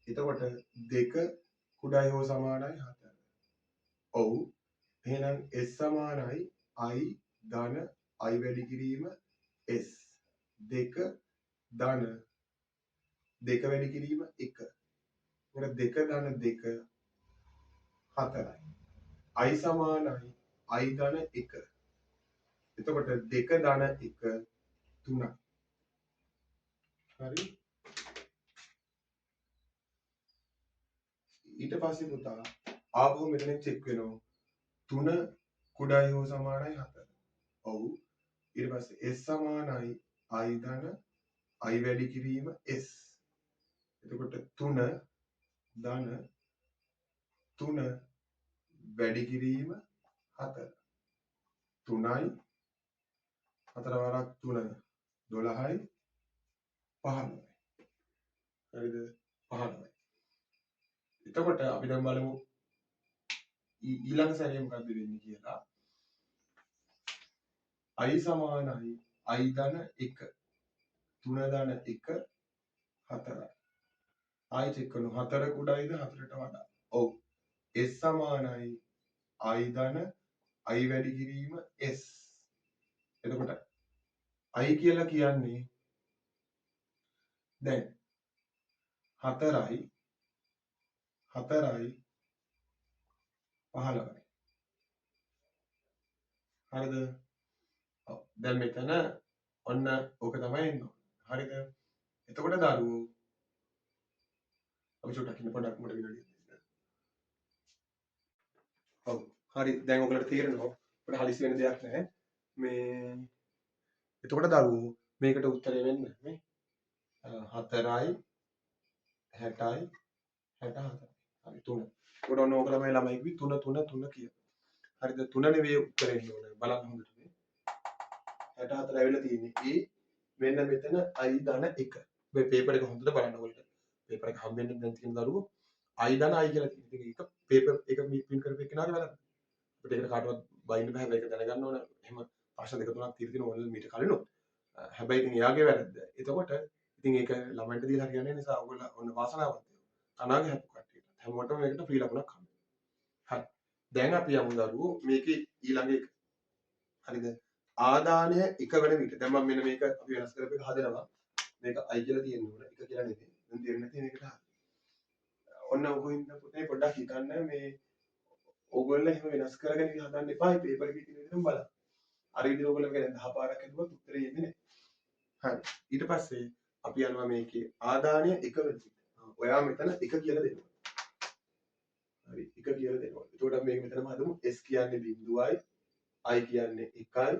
එතකොට 2 කුඩයි හෝ සමානයි 4. ඔව්. එහෙනම් s සමානයි i ධන i වැඩි කිරීම s. 2 ධන 2 වැඩි කිරීම 1. එතකොට 2 ධන 2 4යි. I සමානයි i ධන 1. එතකොට 2 ධන 1 3යි. හරි. ඊට පස්සේ පුතා ආපහු මෙතනින් චෙක් වෙනවා. 3 කුඩයි හෝ සමානයි 4. ඔව්. ඊට පස්සේ s සමානයි i ධන i වැඩි කිරීම s. එතකොට 3 ධන 3 වැඩි කිරීම 4. 3යි 4 වරක් 3 12යි 15යි. හරිද? 15යි. එතකොට අපි දැන් බලමු ඊළඟ සැරේ මොකද්ද වෙන්නේ කියලා. I සමානයි i ධන 1 3 ධන 1 4යි. ආයි චෙක් කරමු 4 කුඩායිද 4ට වඩා? ඔව්. S සමානයි i ධන i වැඩි කිරීම s. එතකොට i කියලා කියන්නේ දැන් 4යි 4යි 15යි. හරිද? ඔව්. දැන් මෙතන ඔන්න ඕක තමයි එන්න ඕනේ. හරිද? එතකොට දරුවෝ අපි චුට්ටක් ඉන්න පොඩ්ඩක් මට විනාඩියක් දෙන්න. ඔව්. හරි. දැන් ඔයගලට තේරෙනවා. අපිට හදිසි වෙන දෙයක් නැහැ. මේ එතකොට දරුවෝ මේකට උත්තරේ වෙන්න මේ 4යි 60යි 64යි. හරි 3. එතකොට ඔන්න ඕක තමයි ළමයි කිව්වේ 3 3 3 කියලා. හරිද? 3 නෙවෙයි උත්තරේ එන්න ඕනේ. බලන්න හොඳට මේ 64 ඇවිල්ලා තියෙන්නේ. ඒ මෙන්න මෙතන i ධන 1. මේ පේපර් එක හොඳට බලන්න ඔයගොල්ලෝ. පේපර් එක හම්බෙන්න දැන් තියෙන දරුවෝ i ධන i කියලා තියෙන. ඉතින් ඒක පේපර් එක ප්‍රින්ට් කරපු එක්කෙනාගේ වැරද්ද. අපිට ඒකට කාටවත් බයින්න බෑ. හැබැයි ඒක දැනගන්න ඕන. එහෙම ප්‍රශ්න දෙක තුනක් తీර තියෙන ඕන මීට කලිනුත්. හැබැයි ඉතින් එයාගේ වැරද්ද. එතකොට ඉතින් ඒක ළමයින්ට දීලා හරියන්නේ නිසා ඔයගොල්ලෝ ඔන්න වාසනාවන්තයෝ. කනාගේ හැප්පු කට්ටියට. හැමෝටම මේකට ෆ්‍රී ලකුණක් හම්බ වෙනවා. හරි. දැන් අපි යමු දරුවෝ මේකේ ඊළඟ එක. හරිද? ආදානය එක වෙන විට. දැන් මම මෙන්න මේක අපි වෙනස් කරපු එක හදනවා. මේක i කියලා තියෙන්න ඕන. එක කියලා නෙමෙයි. දැන් තේරෙන්නේ නැති මේකට හරි. ඔන්න ඔහොම පුතේ පොඩ්ඩක් හිතන්න මේ ඕගොල්ලෝ එහෙම වෙනස් කරගෙන ඉතින් හදන්න එපා. මේ පේපර් එකේ තියෙන විදිහටම බලන්න. අර විදිහට ඕගොල්ලෝ මේක දැන් 10 පාරක් හදුවත් උත්තරේ එන්නේ නැහැ. හරි. ඊට පස්සේ අපි යනවා මේකේ ආදානය එක වෙන විට. ඔයා මෙතන 1 කියලා දෙනවා. හරි 1 කියලා දෙනවා. එතකොට අපි මේක මෙතනම හදමු. S කියන්නේ බිංදුවයි, I කියන්නේ 1යි,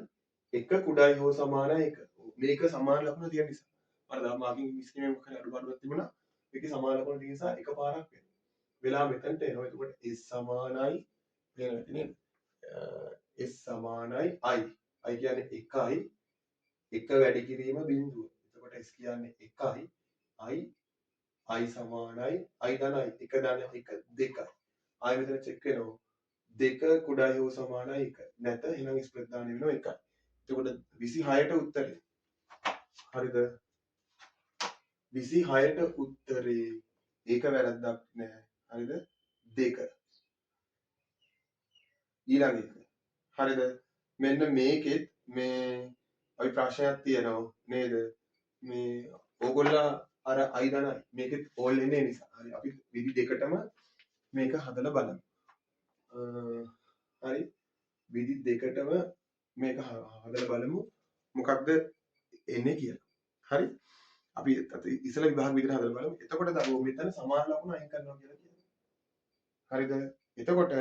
1 කුඩයි හෝ සමානයි 1. මේක සමාන ලකුණ තියෙන නිසා. අර දා මාකින් ස්කීම් එකක් මොකක් හරි අඩුපාඩුවක් තිබුණා. මේකේ සමාන ලකුණ තියෙන නිසා එක පාරක් වෙනවා. වෙලා මෙතනට එනවා. එතකොට S සමානයි වෙනවා ඇති නේද? S සමානයි I. I කියන්නේ 1යි, 1 වැඩි කිරීම බිංදුව. එතකොට S කියන්නේ 1යි, I I සමානයි I ධන I 1 ධන 1 2යි. ආයෙ මෙතන චෙක් වෙනවා 2 කුඩායි හෝ සමානයි 1. නැත එහෙනම් S ප්‍රතිදානය වෙනවා 1යි. එතකොට 26ට උත්තරේ. හරිද? 26ට උත්තරේ ඒක වැරද්දක් නෑ. හරිද? 2. ඊළඟ එක. හරිද? මෙන්න මේකෙත් මේ අපි ප්‍රශ්නයක් තියෙනවා නේද? මේ ඕගොල්ලෝ අර I ධන I මේකෙත් ඕල් එන්නේ නිසා. හරි අපි විදි දෙකටම මේක හදලා බලමු. හරි විදි දෙකටම මේක හදලා බලමු මොකක්ද එන්නේ කියලා. හරි අපි ඉස්සෙල්ලා විභාග විදිහට හදලා බලමු. එතකොට දරුවෝ මෙතන සමාන ලකුණු අයින් කරනවා කියලා කියනවා. හරිද? එතකොට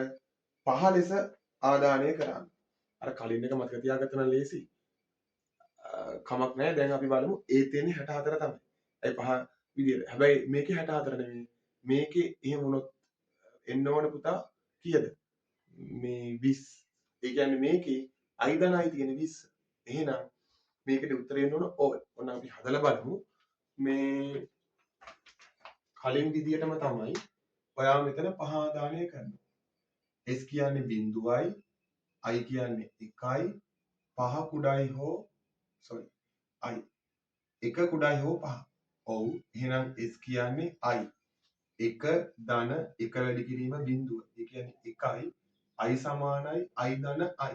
පහ ලෙස ආදානය කරන්න. අර කලින් එක මතක තියාගත්තා නම් ලේසි. කමක් නැහැ. දැන් අපි බලමු ඒත් එන්නේ 64 තමයි. ඒ පහ විදියට. හැබැයි මේකේ 64 නෙමෙයි. මේකේ එහෙම වුණොත් එන්න ඕන පුතා කීයද? මේ 20. ඒ කියන්නේ මේකේ I ධන I තියෙන 20. එහෙනම් මේකට උත්තරේ එන්න ඕන ඕල්. ඔන්න අපි හදලා බලමු. මේ කලින් විදියටම තමයි ඔයා මෙතන පහ ආදානය කරනවා. S කියන්නේ බිංදුවයි, I කියන්නේ 1යි, පහ කුඩායි හෝ sorry I 1 කුඩායි හෝ 5. ඔව් එහෙනම් S කියන්නේ I 1 ධන 1 වැඩි කිරීම බිංදුව. ඒ කියන්නේ 1යි I සමානයි I ධන I.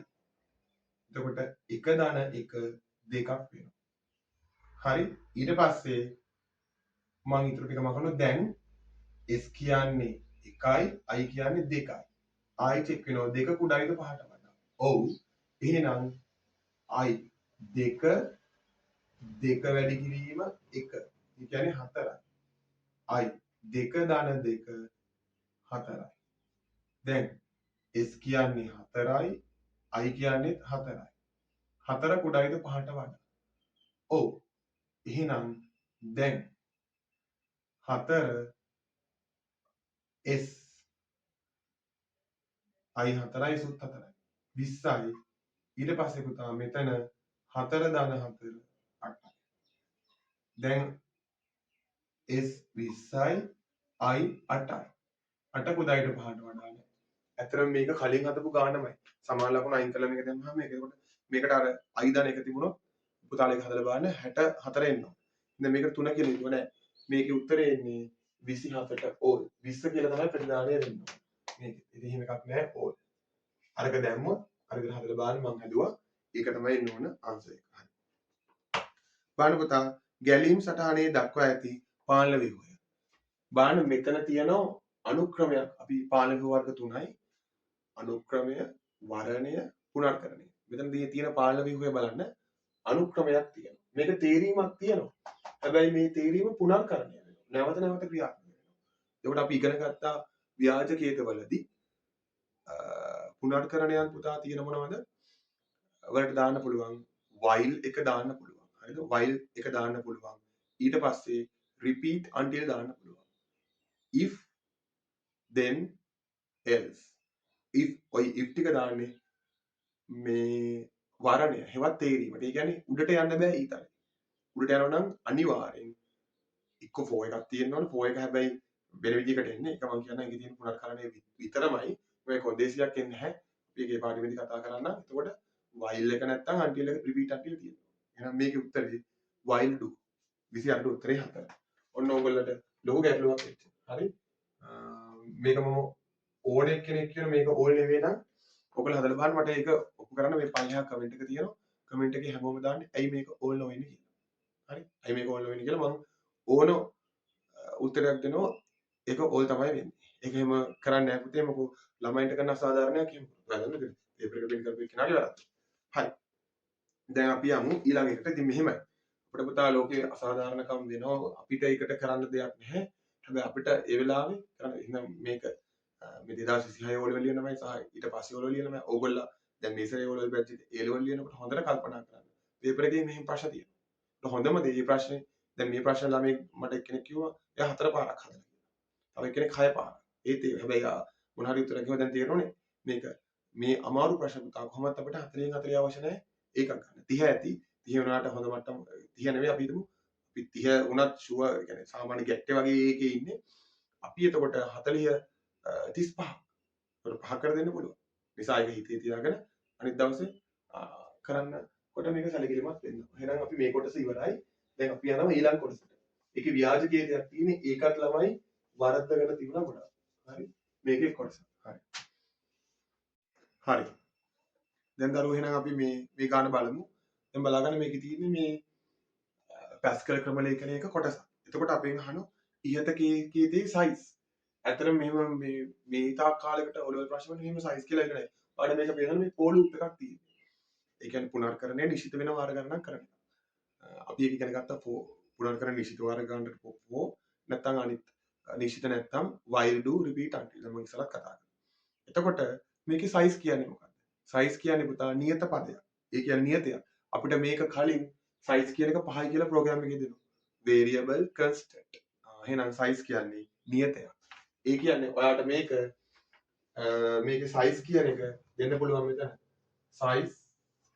එතකොට 1 ධන 1 2ක් වෙනවා. හරි ඊට පස්සේ මං ඊටු ටික මකනවා. දැන් S කියන්නේ 1යි I කියන්නේ 2යි. ආයි චෙක් වෙනවා 2 කුඩායිද 5ට වඩා. ඔව් එහෙනම් I 2 2 වැඩි කිරීම 1. ඒ කියන්නේ 4යි. I 2 ධන 2 4යි. දැන් S කියන්නේ 4යි I කියන්නේ 4යි. 4 කුඩායිද 5ට වඩා. ඔව් එහෙනම් දැන් 4 S I 4යි සුත් 4යි 20යි. ඊට පස්සේ පුතා මෙතන 4 ධන 4 8යි. දැන් S 20යි I 8යි. 8 කුඩායිට 5ට වඩා නෑ. ඇත්තටම මේක කලින් හදපු ගානමයි. සමාන ලකුණු අයින් කරලා මේක දැම්මහම මේක එතකොට මේකට අර I ධන 1 තිබුණොත් පුතාලා ඒක හදලා බලන්න 64 එන්න ඕන. දැන් මේකට 3 කියලා හිතුව නෑ. මේකේ උත්තරේ එන්නේ 24ට ඕල්. 20 කියලා තමයි ප්‍රතිදානය වෙන්න ඕන. මේක. ඉතින් එහෙම එකක් නෑ ඕල්. අරක දැම්මොත් අර විදිහට හදලා බලන්න මං හැදුවා. ඒක තමයි එන්න ඕන ආන්සර් එක. හරි. බලන්න පුතා ගැලීම් සටහනේ දක්වා ඇති පාලන ව්‍යුහය. බලන්න මෙතන තියෙන අනුක්‍රමයක්. අපි පාලන ව්‍යුහ වර්ග 3යි. අනුක්‍රමය, වර්ණය, පුනර්කරණය. මෙතන තියෙන පාලන ව්‍යුහය බලන්න අනුක්‍රමයක් තියෙනවා. මේක තේරීමක් තියෙනවා. හැබැයි මේ තේරීම පුනර්කරණය වෙනවා. නැවත නැවත ක්‍රියාත්මක වෙනවා. එතකොට අපි ඉගෙන ගත්තා ව්‍යාජ කේතවලදී පුනර්කරණයන් පුතා තියෙන මොනවද? වලට දාන්න පුළුවන් while එක දාන්න පුළුවන්. හරිද? while එක දාන්න පුළුවන්. ඊට පස්සේ repeat until දාන්න පුළුවන්. if then else. if ඔය if ටික දාන්නේ මේ වරණය හෙවත් තේරීමට. ඒ කියන්නේ උඩට යන්න බෑ ඊතරේ. උඩට යනවා නම් අනිවාර්යෙන් එක්ක for එකක් තියෙන්න ඕන. for එක හැබැයි වෙන විදිහකට එන්නේ. ඒක මම කියන්න ඒකේ තියෙන පුනර්කරණය විතරමයි. ඔය කොන්දේසියක් එන්නේ නැහැ. අපි ඒකේ පාඩමේදී කතා කරන්න. එතකොට while එක නැත්තම් until එක repeat until තියෙනවා. එහෙනම් මේකේ උත්තරේ while do. 28 උත්තරේ 4. ඔන්න ඕගොල්ලන්ට ලොකු ගැටලුවක් වෙච්ච. හරි? මේක මම ඕන එක්කෙනෙක් කියන මේක ඕල් නෙවෙයි නම් ඔයගොල්ලෝ හදලා බලන්න මට ඒක ඔප්පු කරන්න මේ පල්ලෙහා කමෙන්ට් එක තියෙනවා. කමෙන්ට් එකේ හැමෝම දාන්න ඇයි මේක ඕල් නොවෙන්නේ කියලා. හරි? ඇයි මේක ඕල් නොවෙන්නේ කියලා මම ඕන උත්තරයක් දෙනවා. ඒක ඕල් තමයි වෙන්නේ. ඒක එහෙම කරන්නේ නැහැ පුතේ. මොකෝ ළමයින්ට කරන අසාධාරණයක් එහෙම. ඔයාලා දන්නවද? පේපර් එක ප්‍රින්ට් කරපු කෙනාගේ වැරද්ද. හරි. දැන් අපි යමු ඊළඟ එකට. ඉතින් මෙහෙමයි. අපිට පුතා ලෝකේ අසාධාරණකම් වෙනවා. අපිට ඒකට කරන්න දෙයක් නැහැ. හැබැයි අපිට ඒ වෙලාවේ කරන්න එහෙනම් මේක මේ 2026 ඕ ලෙවල් ලියන ළමයි සහ ඊට පස්සේ ඕ ලෙවල් ලියන ළමයි ඕගොල්ලෝ දැන් මේ සැරේ ඕ ලෙවල් බැච් එකේ ඒ ලෙවල් ලියනකොට හොඳට කල්පනා කරන්න. පේපර් එකේ මෙහෙම ප්‍රශ්න තියෙනවා. ඒක හොඳම දේ මේ ප්‍රශ්නේ දැන් මේ ප්‍රශ්න ළමයි මට එක්කෙනෙක් කිව්වා එයා 4 පාරක් හදලා කියලා. තව එක්කෙනෙක් 6 පාරක්. ඒත් ඒ හැබැයි මොන හරි උත්තරයක් කිව්වා දැන් තේරෙනවනේ මේක මේ අමාරු ප්‍රශ්න පුතා කොහොමවත් අපිට 4න් 4 අවශ්‍ය නැහැ ඒකක් ගන්න. 30 ඇති. 30 වුණාට හොඳ මට්ටම 30 නෙවෙයි අපි හිතමු අපි 30 වුණත් ෂුවර්, ඒ කියන්නේ සාමාන්‍ය ගැට්ටේ වගේ ඒකේ ඉන්නේ. අපි එතකොට 40 35. ඒකට පහ කර දෙන්න පුළුවන්. නිසා ඒක හිතේ තියාගෙන අනිත් දවසේ කරන්නකොට මේක සැලකිලිමත් වෙන්න. එහෙනම් අපි මේ කොටස ඉවරයි. දැන් අපි යනවා ඊළඟ කොටසට. ඒකේ ව්‍යාජ කේතයක් තියෙන්නේ. ඒකත් ළමයි වරද්දගෙන තිබුණා ගොඩක්. හරි. මේකේ කොටස. හරි. හරි. දැන් දරුවෝ එහෙනම් අපි මේ මේ ගාන බලමු. දැන් බලාගන්න මේකේ තියෙන්නේ මේ පැස්කල් ක්‍රම ලේඛනයක කොටසක්. එතකොට අපෙන් අහනවා ඉහත කීතේ සයිස්. ඇත්තටම මෙහෙම මේ මේ තාක් කාලයකට ඔලොල් ප්‍රශ්න වල මෙහෙම සයිස් කියලා එක නෑ. ඔයාලට මේක පේනවා මේ ෆෝ ලූප් එකක් තියෙනවා. ඒ කියන්නේ පුනර්කරණය නිශ්චිත වෙන වාර ගණනක් කරන එක. අපි ඒක ඉගෙන ගත්තා ෆෝ පුනර්කරණ නිශ්චිත වාර ගණනට ෆෝ නැත්තම් අනිත් නිශ්චිත නැත්තම් while do repeat until මම ඉස්සරහට කතා කරා. එතකොට මේකේ සයිස් කියන්නේ මොකක්ද? සයිස් කියන්නේ පුතා නියත පදයක්. ඒ කියන්නේ නියතයක්. අපිට මේක කලින් සයිස් කියන එක 5යි කියලා ප්‍රෝග්‍රෑම් එකේ දෙනවා. variable constant. එහෙනම් සයිස් කියන්නේ නියතයක්. ඒ කියන්නේ ඔයාට මේක මේකේ සයිස් කියන එක දෙන්න පුළුවන් මෙතන. සයිස්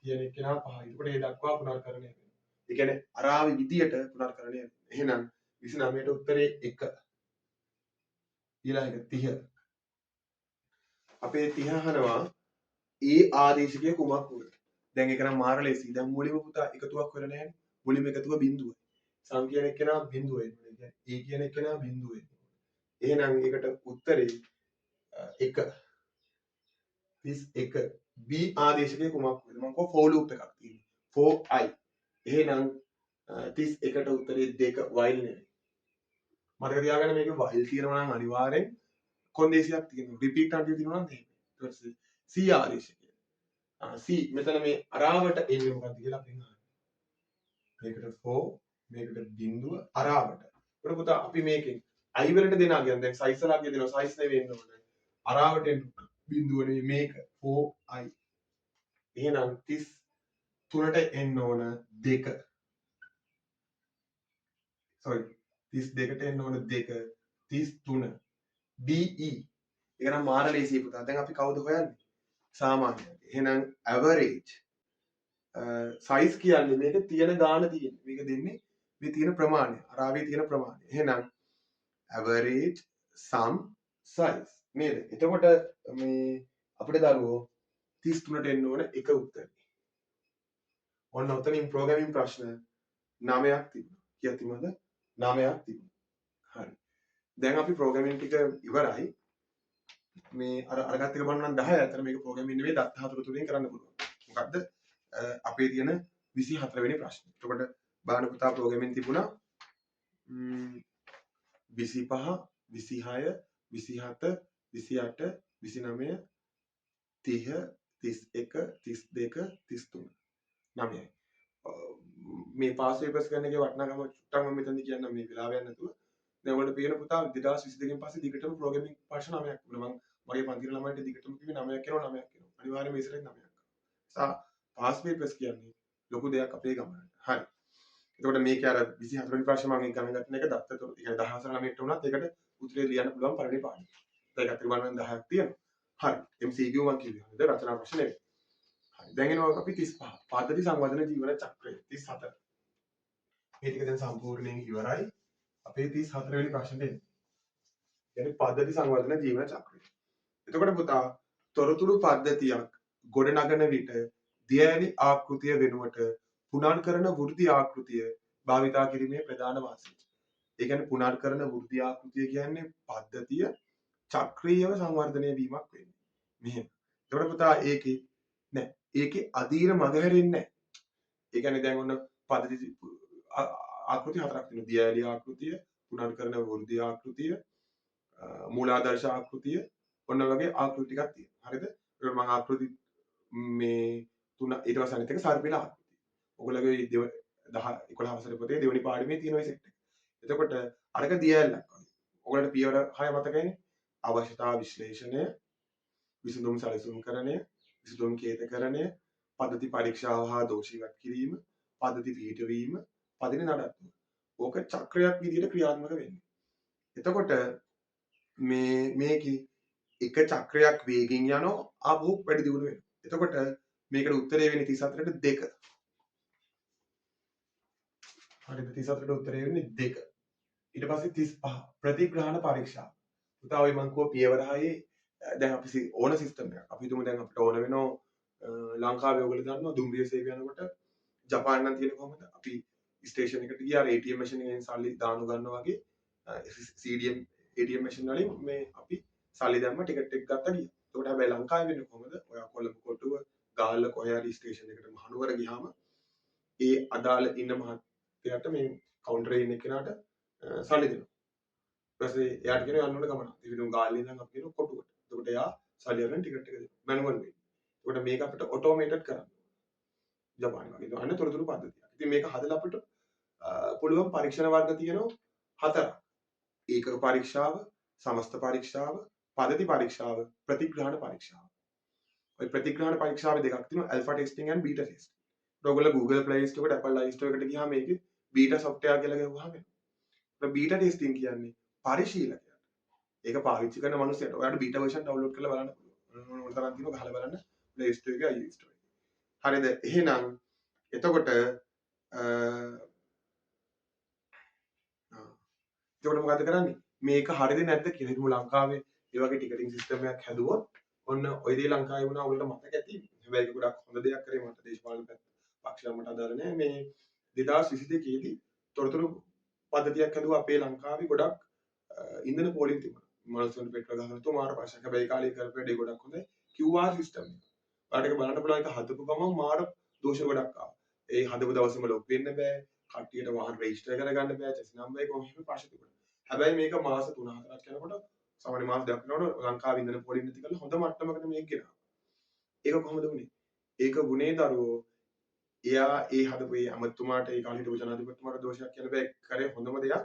කියන එක නා 5යි. එතකොට ඒ දක්වා පුනර්කරණය වෙනවා. ඒ කියන්නේ අරාවි විදියට පුනර්කරණය වෙනවා. එහෙනම් 29ට උත්තරේ 1. ඊළඟ එක 30. අපේ 30 අහනවා ඒ ආදේශකය කුමක් වුවද? දැන් ඒක නම් මාර ලේසි. දැන් මුලින්ම පුතා එකතුවක් වෙලා නැහැනේ. මුලින්ම එකතුව බිඳුවයි. සම් කියන එක නා බිඳුව එන්න ඕනේ. ඒ කියන්නේ ඒ කියන එක නා බිඳුව එන්න ඕනේ. එහෙනම් ඒකට උත්තරේ 1. 31 B ආදේශකය කුමක් වුවද? මම කිව්වා for loop එකක් තියෙනවා. 4i. එහෙනම් 31ට උත්තරේ 2 while නෙවෙයි. මතක තියාගන්න මේකේ while තියෙනවා නම් අනිවාර්යෙන් කොන්දේසියක් තියෙනවා. repeat until තියෙනවා නම් එහෙම. ඊට පස්සේ C ආදේශකය. C මෙතන මේ අරාවට එන්නේ මොකද්ද කියලා අපෙන් අහනවා. මේකට 4 මේකට බිඳුව අරාවට. ඒකට පුතා අපි මේකෙන් i වලට දෙන අගයන් දැන් සයිස් වල අගය දෙනවා. සයිස් නෙවෙයි එන්න ඕනේ. අරාවට එන්න බිඳුව නෙවෙයි මේක 4i. එහෙනම් 33ට එන්න ඕන 2. sorry 32ට එන්න ඕන 2 33 DE. ඒක නම් මාර ලේසියි පුතා. දැන් අපි කවුද හොයන්නේ? සාමාන්‍යයෙන්. එහෙනම් ඇවරේජ් සයිස් කියන්නේ මේක තියෙන ගාන තියෙන්නේ. මේක දෙන්නේ මේ තියෙන ප්‍රමාණය. අරාවේ තියෙන ප්‍රමාණය. එහෙනම් ඇවරේජ් සම් සයිස් නේද? එතකොට මේ අපිට දරුවෝ 33ට එන්න ඕන එක උත්තරේ. ඔන්න ඔතනින් ප්‍රෝග්‍රෑමින් ප්‍රශ්න 9ක් තිබුණා. කීයක් තිබුණාද? 9ක් තිබුණා. හරි. දැන් අපි ප්‍රෝග්‍රෑමින් ටික ඉවරයි. මේ අර අරගත් එක බලන්න නම් 10. අතර මේක ප්‍රෝග්‍රෑමින් නෙවෙයි දත්ත හතර තුනෙන් කරන්න පුළුවන්. මොකද්ද? අපේ තියෙන 24 වෙනි ප්‍රශ්නේ. එතකොට බලන්න පුතා ප්‍රෝග්‍රෑමින් තිබුණා 25 26 27 28 29 30 31 32 33 9යි. මේ පාස් පේපර්ස් කරන එකේ වටිනාකම චුට්ටක් මම මෙතනදී කියන්නම් මේ වෙලාව යන්නේ නැතුව. දැන් ඔයාලට පේන පුතා 2022 කින් පස්සේ දිගටම ප්‍රෝග්‍රෑමින් ප්‍රශ්න 9ක් තිබුණා. මං මගේ පන්තියේ ළමයින්ට දිගටම කිව්වේ 9ක් කරනවා 9ක් කරනවා. අනිවාර්යයෙන්ම මේ සැරේ 9ක් කරනවා. නිසා පාස් පේපර්ස් කියන්නේ ලොකු දෙයක් අපේ ගමනට. හරි. එතකොට මේකේ අර 24 වෙනි ප්‍රශ්නේ මම ගණන් ගන්න එක දත්තතොර ඒ කියන්නේ 14 ළමයින්ට වුණත් ඒකට උත්තරේ ලියන්න පුළුවන් පළවෙනි පාඩම. ඒකත් එක්ක බලන්න 10ක් තියෙනවා. හරි. MCQ මං කිව්වේ. හරිද? රචනා ප්‍රශ්න නෙවෙයි. හරි. දැන් එනවා අපි 35. පද්ධති සංවර්ධන ජීවන චක්‍රය 34. මේ ටික දැන් සම්පූර්ණයෙන් ඉවරයි. අපේ 34 වෙනි ප්‍රශ්නෙට එන්නේ. කියන්නේ පද්ධති සංවර්ධන ජීවන චක්‍රය. එතකොට පුතා තොරතුරු පද්ධතියක් ගොඩනගන විට දියඇලි ආකෘතිය වෙනුවට පුනර්කරණ වෘද්ධි ආකෘතිය භාවිතා කිරීමේ ප්‍රධාන වාසිය. ඒ කියන්නේ පුනර්කරණ වෘද්ධි ආකෘතිය කියන්නේ පද්ධතිය චක්‍රීයව සංවර්ධනය වීමක් වෙන්නේ. මෙහෙම. එතකොට පුතා ඒකේ නෑ ඒකේ අධීර මගහැරෙන්නේ නෑ. ඒ කියන්නේ දැන් ඔන්න පද්ධති ආකෘති හතරක් තියෙනවා. දියඇලි ආකෘතිය, පුනර්කරණ වෘද්ධි ආකෘතිය, මූලාදර්ශ ආකෘතිය, ඔන්න වගේ ආකෘති ටිකක් තියෙනවා. හරිද? ඒකට මම ආකෘති මේ තුන ඊට පස්සේ අනිත් එක සර්පිල ආකෘතිය. ඔයගොල්ලෝගේ 10 11 වසරේ පොතේ දෙවෙනි පාඩමේ තියෙන ඔය සෙට් එක. එතකොට අරක දියඇල්ලක් වගේ. ඔයගොල්ලන්ට පියවර 6 මතකයිනේ. අවශ්‍යතා විශ්ලේෂණය, විසඳුම් සැලසුම්කරණය, විසඳුම් කේතකරණය, පද්ධති පරීක්ෂාව හා දෝෂ ඉවත් කිරීම, පද්ධති පිහිටවීම, පද්ධති නඩත්තුව. ඕක චක්‍රයක් විදිහට ක්‍රියාත්මක වෙන්නේ. එතකොට මේ මේකේ එක චක්‍රයක් වේගෙන් යනවා ආපහු වැඩි දියුණු වෙනවා. එතකොට මේකට උත්තරේ වෙන්නේ 34ට 2. හරිද? 34ට උත්තරේ වෙන්නේ 2. ඊට පස්සේ 35 ප්‍රතිග්‍රහණ පරීක්ෂා. පුතා ඔය මං කිව්ව පියවර හයේ දැන් අපි ඕන සිස්ටම් එකක්. අපි හිතමු දැන් අපිට ඕන වෙනෝ ලංකාවේ ඔයගොල්ලෝ දන්නවා දුම්රිය සේවය යනකොට ජපාන් නම් තියෙන කොහොමද? අපි ස්ටේෂන් එකට ගියා අර ATM machine එකෙන් සල්ලි දානු ගන්නවා වගේ CDM ATM machine වලින් මේ අපි සල්ලි දැම්ම ටිකට් එක ගත්තා ගියා. එතකොට හැබැයි ලංකාවේ වෙන්නේ කොහොමද? ඔයා කොළඹ කොටුව ගාල්ල කොහේ හරි ස්ටේෂන් එකට මහනුවර ගියාම ඒ අදාළ ඉන්න මහත්තයාට මේ කවුන්ටරේ ඉන්න කෙනාට සල්ලි දෙනවා. ඊට පස්සේ එයාට කියනවා යන්න ඕන ගමන. ඒ වෙනුවෙන් ගාල්ලේ ඉඳන් අපි කියනවා කොටුවට. එතකොට එයා සල්ලි අරගෙන ටිකට් එක දෙනවා. මැනුවල් වෙන්නේ. එතකොට මේක අපිට ඔටෝමේටඩ් කරන්න ඕන. ජපානයේ වගේ. අන්න තොරතුරු පද්ධතියක්. ඉතින් මේක හදලා අපිට පුළුවන් පරීක්ෂණ වර්ග තියෙනවා 4ක්. ඒකක පරීක්ෂාව, සමස්ත පරීක්ෂාව, පද්ධති පරීක්ෂාව, ප්‍රතිග්‍රහණ පරීක්ෂාව. ඔය ප්‍රතිග්‍රහණ පරීක්ෂාවේ දෙකක් තියෙනවා, alpha testing and beta testing. ඔයගොල්ලෝ Google Play Store එකට Apple iStore එකට ගියාම මේකේ බීටා සොෆ්ට්වෙයාර් කියලා ගැහුවාම එනවා. බීටා ටෙස්ටිං කියන්නේ පරිශීලකයාට. ඒක පාවිච්චි කරන මනුස්සයාට. ඔයාලට බීටා වර්ෂන් ඩවුන්ලෝඩ් කරලා බලන්න පුළුවන්. ඕන තරම් තියෙනවා ගහලා බලන්න Play Store එකේ iStore එකේ. හරිද? එහෙනම් එතකොට එතකොට මොකද කරන්නේ? මේක හරිද නැද්ද කියලා හිතමු ලංකාවේ ඒ වගේ ටිකටිං සිස්ටම් එකක් හැදුවොත් ඔන්න ඔය දේ ලංකාවේ වුණා ඔයාලට මතක ඇති. හැබැයි ඒක ගොඩක් හොඳ දෙයක් කරේ මට දේශපාලන පැත්ත පක්ෂයක් මට අදාළ නෑ. මේ 2022 දී තොරතුරු පද්ධතියක් හැදුවා අපේ ලංකාවේ ගොඩක් ඉන්ධන පෝලිං තිබුණා. මනුස්සයන්ට පෙට්‍රල් ගහන තු මාර ප්‍රශ්නයක්. හැබැයි ඒ කාලේ කරපු වැඩේ ගොඩක් හොඳයි. QR system එක. ඔයාලට ඒක බලන්න පුළුවන්. ඒක හදපු ගමන් මාර දෝෂ ගොඩක් ආවා. ඒ හදපු දවසේම ලොග් වෙන්න බෑ. කට්ටියට වාහන රෙජිස්ටර් කරගන්න බෑ. චැසි නම්බර් එක කොහොම හරි ප්‍රශ්න තිබුණා. හැබැයි මේක මාස 3-4ක් යනකොට සාමාන්‍ය මාස දෙකක් යනකොට ලංකාවේ ඉන්ධන පෝලිං නැති කරලා හොඳ මට්ටමකට මේක ගෙනාවා. ඒක කොහොමද වුනේ? ඒක වුණේ දරුවෝ එයා ඒ හදපු ඒ ඇමතුමාට ඒ කාලේ හිටපු ජනාධිපතිතුමාට දෝෂයක් කියන්න බෑ. කරේ හොඳම දෙයක්.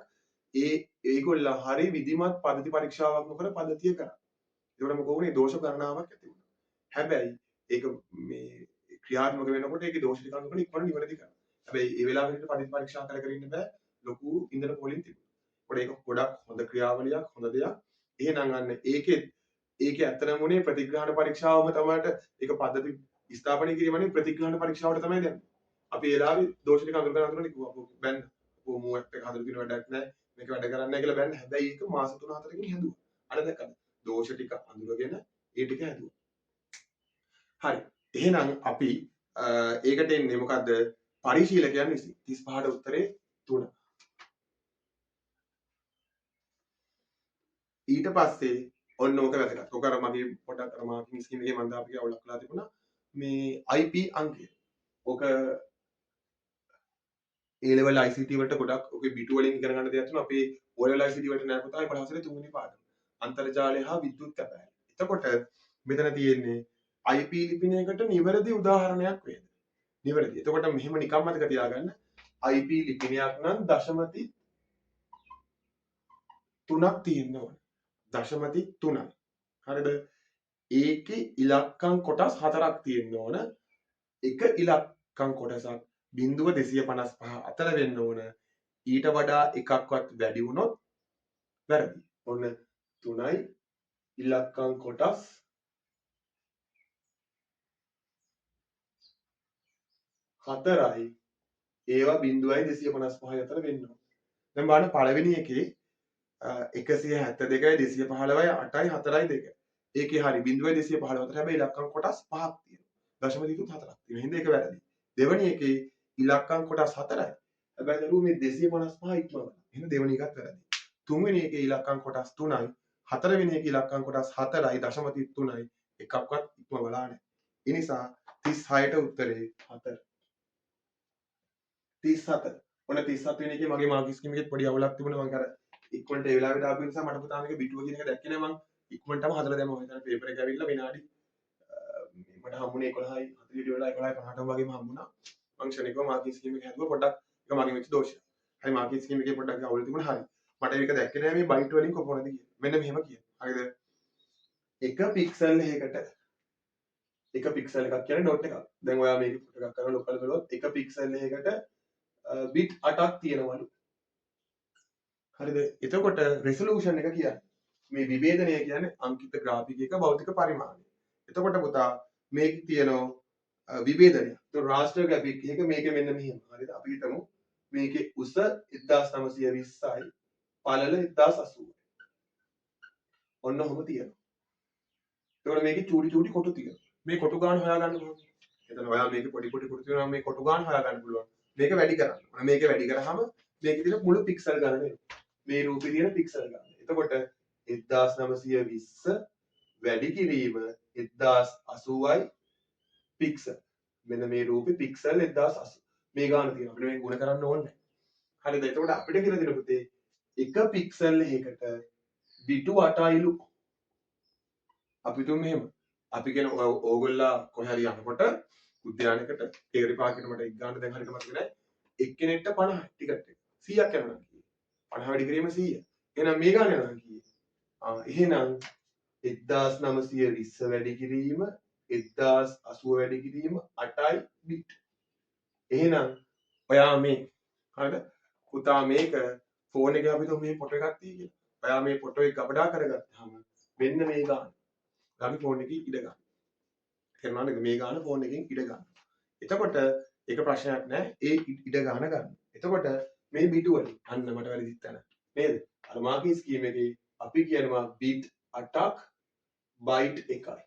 ඒගොල්ලෝ හරි විධිමත් පද්ධති පරීක්ෂාවක් නොකර පද්ධතිය කරා. ඒකට මොකෝ වුනේ? දෝෂ ගණනාවක් ඇති වුණා. හැබැයි ඒක මේ ක්‍රියාත්මක වෙනකොට ඒකේ දෝෂ ටික අනුකූලව ඉක්මනට නිවැරදි කරා. හැබැයි ඒ වෙලාවෙට පද්ධති පරීක්ෂා කර කර ඉන්න බෑ. ලොකු ඉන්ධන පොලින් තිබුණා. ඒකට ඒක ගොඩක් හොඳ ක්‍රියාවලියක්, හොඳ දෙයක්. එහෙනම් අන්න ඒකේ ඇත්තටම වුණේ ප්‍රතිග්‍රහණ පරීක්ෂාවම තමයි ඒක පද්ධති ස්ථාපනය කිරීම නෙවෙයි ප්‍රතිග්‍රහණ පරීක්ෂාවට තමයි දැම්මේ. අපි ඒ වෙලාවේ දෝෂ ටික අඳුරගෙන අඳුරගෙන කිව්වා අපෝ බැන්න. අපෝ මූ ඇප් එක හදලා තියෙන වැඩක් නෑ. මේක වැඩ කරන්නේ නෑ කියලා බැන්න. හැබැයි ඒක මාස 3-4කින් හැදුවා. අර දැක්කද? දෝෂ ටික අඳුරගෙන ඒ ටික හැදුවා. හරි. එහෙනම් අපි ඒකට එන්නේ මොකද්ද? පරිශීලකයන් විසින් 35ට උත්තරේ 3. ඊට පස්සේ ඔන්න ඕක වැදගත්. ඔක අර මගේ පොඩ්ඩක් අර මාර්කින් ස්කීම් එකේ මම දාපු එක අවුලක් වෙලා තිබුණා. මේ IP අංකය. ඕක A level ICT වලට ගොඩක් ඔකේ බිටු වලින් ඉගෙන ගන්න දෙයක් තියෙනවා. අපේ O level ICT වලට නෑ පුතා 11 වසරේ තුන්වෙනි පාඩම. අන්තර්ජාලය හා විද්‍යුත් කැපෑලි. එතකොට මෙතන තියෙන්නේ IP ලිපිනයකට නිවැරදි උදාහරණයක් වේද? නිවැරදි. එතකොට මෙහෙම නිකන් මතක තියාගන්න IP ලිපිනයක් නම් දශමති 3ක් තියෙන්න ඕන. දශමති 3යි. හරිද? ඒකේ ඉලක්කම් කොටස් 4ක් තියෙන්න ඕන. එක ඉලක්කම් කොටසක් 0.255 අතර වෙන්න ඕන. ඊට වඩා එකක්වත් වැඩි වුණොත් වැරදි. ඔන්න 3යි ඉලක්කම් කොටස් 4යි ඒවා 0.255 අතර වෙන්න ඕන. දැන් බලන්න පළවෙනි එකේ 172යි 215යි 8යි 4යි 2. ඒකේ හරි 0.215 අතර හැබැයි ඉලක්කම් කොටස් 5ක් තියෙනවා. දශම තිතුත් 4ක් තියෙනවා. හින්දා ඒක වැරදි. දෙවෙනි එකේ ඉලක්කම් කොටස් 4යි. හැබැයි දරුවෝ මේ 255 ඉක්මවලා. එහෙනම් දෙවෙනි එකත් වැරදි. තුන්වෙනි එකේ ඉලක්කම් කොටස් 3යි. හතරවෙනි එකේ ඉලක්කම් කොටස් 4යි දශම 3යි එකක්වත් ඉක්මවලා නැහැ. ඒ නිසා 36ට උත්තරේ 4. 37. ඔන්න 37 වෙනි එකේ මගේ මාර්ක් ස්කීම් එකේ පොඩි අවුලක් තිබුණා. මං අර ඉක්මනට ඒ වෙලාවට ආපු නිසා මට පුතා මේක බිටුව කියන එක දැක්කේ නෑ. මං ඉක්මනටම හදලා දැම්මා. මං හිතන්නේ පේපර් එක ඇවිල්ලා විනාඩි මට හම්බුනේ 11:40 වෙලා 11:50ටම වගේම හම්බුණා. මං ක්ෂණිකව මාර්කින් ස්කීම් එක හැදුවා. පොඩ්ඩක් ඒක මගෙන් වෙච්ච දෝෂයක්. හරි මාර්කින් ස්කීම් එකේ පොඩ්ඩක් අවුල තිබුණා. හරි. මට ඒක දැක්කේ නෑ මේ බයිට් වලින් කොහොමද කියලා. මෙන්න මෙහෙම කියනවා. හරිද? එක පික්සල් එකකට එක පික්සල් එකක් කියන්නේ ඩොට් එකක්. දැන් ඔයා මේක ෆොටෝ එකක් කරලා ලොකල් බලුවොත් එක පික්සල් එකකට බිට් 8ක් තියෙනවලු. හරිද? එතකොට රෙසොලූෂන් එක කියන්නේ මේ විභේදනය කියන්නේ අංකිත ග්‍රාෆික එක භෞතික පරිමාණය. එතකොට පුතා මේකේ තියෙනවා විභේදනය. එතකොට රාස්ටර් ග්‍රැෆික් එක මේක මෙන්න මෙහෙම. හරිද? අපි හිතමු මේකේ උස 1920යි පළල 1080යි. ඔන්න ඔහොම තියෙනවා. එතකොට මේකේ චූටි චූටි කොටු තියෙනවා. මේ කොටු ගාන හොයාගන්න කොහොමද? එතන ඔයා මේකේ පොඩි පොඩි කොටු තියෙනවා, මේ කොටු ගාන හොයාගන්න පුළුවන්. මේක වැඩි කරන්න. ඔන්න මේක වැඩි කරාම මේකේ තියෙන මුළු පික්සල් ගණන එනවා. මේ රූපේ තියෙන පික්සල් ගණන. එතකොට 1920 වැඩි කිරීම 1080යි පික්සල්. මෙන්න මේ රූපේ පික්සල් 1080. මේ ගාන තියෙනවා. අපිට මේක ගුණ කරන්න ඕනේ නැහැ. හරිද? එතකොට අපිට කියලා දෙන පුතේ එක පික්සල් එකකට බිටු 8යිලු. අපි තුන් මෙහෙම. අපි කියන ඕගොල්ලෝ කොහේ හරි යනකොට උද්‍යානයකට ටේරි පාර්ක් එකට මට එක් ගන්න දැන් හරියට මතක නැහැ. එක්කෙනෙක්ට 50 ටිකට් එක. 100ක් යනවා කියේ. 50 වැඩි කිරීම 100. එහෙනම් මේ ගාන යනවා කියේ. ආ එහෙනම් 1920 වැඩි කිරීම 1080 වැඩි කිරීම 8යි බිට්. එහෙනම් ඔයා මේ හරිද? පුතා මේක ෆෝන් එකේ අපි තුන් මේ ෆොටෝ එකක් තියෙයි කියලා. ඔයා මේ ෆොටෝ එක ගබඩා කරගත්තාම මෙන්න මේ ගාන. ඔයාගේ ෆෝන් එකේ ඉඩ ගන්න. තේරුණා නේද? මේ ගාන ෆෝන් එකෙන් ඉඩ ගන්න. එතකොට ඒක ප්‍රශ්නයක් නෑ. ඒ ඉඩ ගාන ගන්න. එතකොට මේ බිටු වලින් අන්න මට වැරදිත් තැන නේද? අර මාකින් ස්කීම් එකේ අපි කියනවා බිට් 8ක් බයිට් 1යි.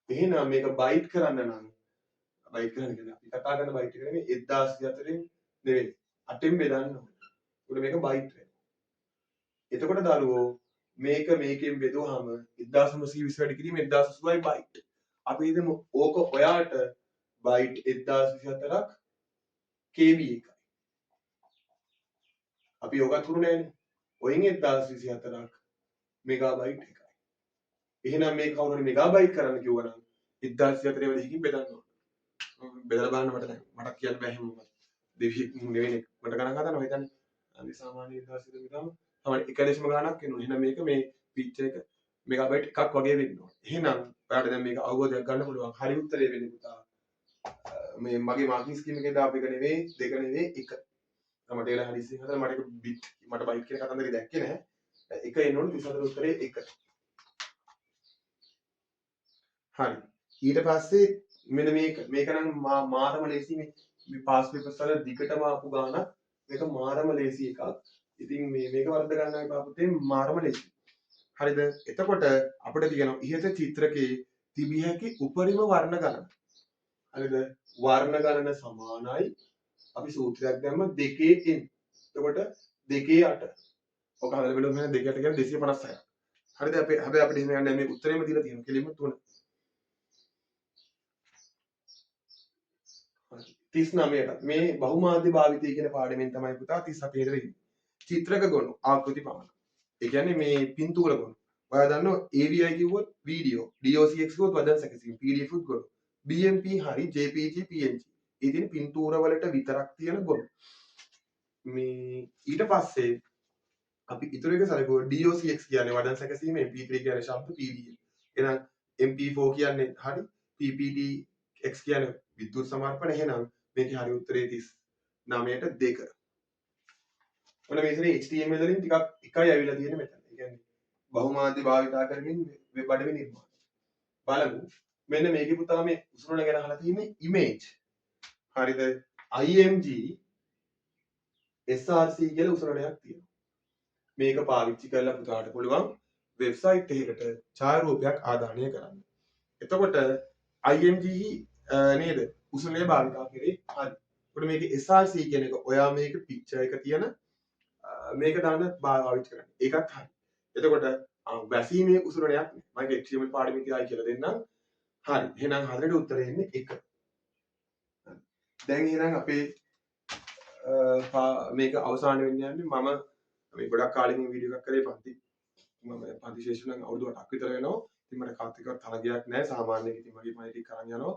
එහෙනම් මේක බයිට් කරන්න නම් බයිට් කරන්න කියන්නේ අපි කතා කරන බයිට් එක නෙමෙයි 1024න් නෙවෙයි 8න් බෙදන්න ඕනේ. ඒකට මේක බයිට් වෙනවා. එතකොට දරුවෝ මේක මේකෙන් බෙදුවාම 1920 වැඩි කිරීම 1080යි බයිට්. අපි හිතමු ඕක ඔයාට බයිට් 1024ක් KB එකයි. අපි ඕකත් හුරු නෑනේ. ඔයින් 1024ක් මෙගාබයිට් එකයි. එහෙනම් මේක කවුරු හරි මෙගාබයිට් කරන්න කිව්වනම් 1024 වලින් බෙදන්න ඕන. බෙදලා බලන්න මට දැන් මට කියන්න බෑ එහෙම දෙවියෙක් නෙවෙයි මට ගණන් හදනවා හිතන්නේ. අපි සාමාන්‍ය 1024 ගාම තමයි එක දශම ගාණක් එනවා. එහෙනම් මේක මේ පික්චර් එක මෙගාබයිට් එකක් වගේ වෙන්න ඕන. එහෙනම් ඔයාලට දැන් මේක අවබෝධයක් ගන්න පුළුවන්. හරි උත්තරේ වෙන්නේ පුතා. මේ මගේ මාකින් ස්කීම් එකේ දාපු එක නෙවෙයි, දෙක නෙවෙයි, එක. මට ඒලා හදිස්සියෙන් හදලා මට ඒක බිට් මට බයිට් කියන කතන්දරේ දැක්කේ නැහැ. එක එන්න ඕන 34 උත්තරේ එක. හරි. ඊට පස්සේ මෙන්න මේක මේක නම් මාරම ලේසි. මේ පාස් පේපර්ස් වල දිගටම ආපු ගානක්. මේක මාරම ලේසි එකක්. ඉතින් මේ මේක වරද්ද ගන්න එපා පුතේ, මාරම ලේසි. හරිද? එතකොට අපිට තියෙනවා ඉහත චිත්‍රකයේ තිබිය හැකි උපරිම වර්ණ ගණන. හරිද? වර්ණ ගණන සමානයි අපි සූත්‍රයක් දැම්ම 2 n. එතකොට 2 8. ඔක හදලා බලමු එහෙනම් 2 8 කියන්නේ 256. හරිද? අපි හැබැයි අපිට එහෙම යන්නේ මේ උත්තරේම දීලා තියෙනවා. කෙලින්ම 3. හරි. 39ට මේ බහුමාධ්‍ය භාවිතය කියන පාඩමෙන් තමයි පුතා 37 ට වෙන්නේ. චිත්‍රක ගොනු ආකෘති පමණ. ඒ කියන්නේ මේ පින්තූර ගොනු. ඔයා දන්නවා AVI කිව්වොත් වීඩියෝ, DOCX කිව්වොත් වදන් සැකසීම, PDF උත් ගොනු. BMP හරි JPG PNG. ඒ තියෙන පින්තූර වලට විතරක් තියෙන ගොනු. මේ ඊට පස්සේ අපි ඉතුරු එක සැලකුවා DOCX කියන්නේ වදන් සැකසීම, MP3 කියන්නේ ශබ්ද, PDF. එහෙනම් MP4 කියන්නේ හරි, PPTX කියන්නේ විද්‍යුත් සමර්පණ. එහෙනම් මේකේ හරි උත්තරේ 39ට 2. ඔන්න මේ සැරේ HTML වලින් ටිකක් එකයි ඇවිල්ලා තියෙන්නේ මෙතන. ඒ කියන්නේ බහුමාධ්‍ය භාවිතා කරමින් වෙබ් අඩවි නිර්මාණය. බලමු. මෙන්න මේකේ පුතා මේ උසුරන ගැන අහලා තියෙන්නේ ඉමේජ්. හරිද? IMG SRC කියලා උසුරණයක් තියෙනවා. මේක පාවිච්චි කරලා පුතාට පුළුවන් වෙබ්සයිට් එකකට ඡායාරූපයක් ආදානය කරන්න. එතකොට IMG නේද උසුරණය භාවිතා කරේ. හරි. එතකොට මේකේ SRC කියන එක ඔයා මේක පික්චර් එක තියෙන මේක දාන්න පාවිච්චි කරන්න. ඒකත් හරි. එතකොට වැසීමේ උසුරණයක් නෑ. මම ඒක HTML පාඩමේ තියායි කියලා දෙන්නම්. හරි. එහෙනම් හතරට උත්තරේ එන්නේ 1. දැන් එහෙනම් අපේ මේක අවසාන වෙන්න යන්නේ. මම මේ ගොඩක් කාලෙකින් වීඩියෝ එකක් කරේ පන්ති. මම පන්ති ශේෂ නම් අවුරුදු 8ක් විතර වෙනවා. ඉතින් මට කාත් එක්කවත් තරගයක් නෑ. සාමාන්‍යයෙන් ඉතින් මගේ මයි ටික කරන් යනවා.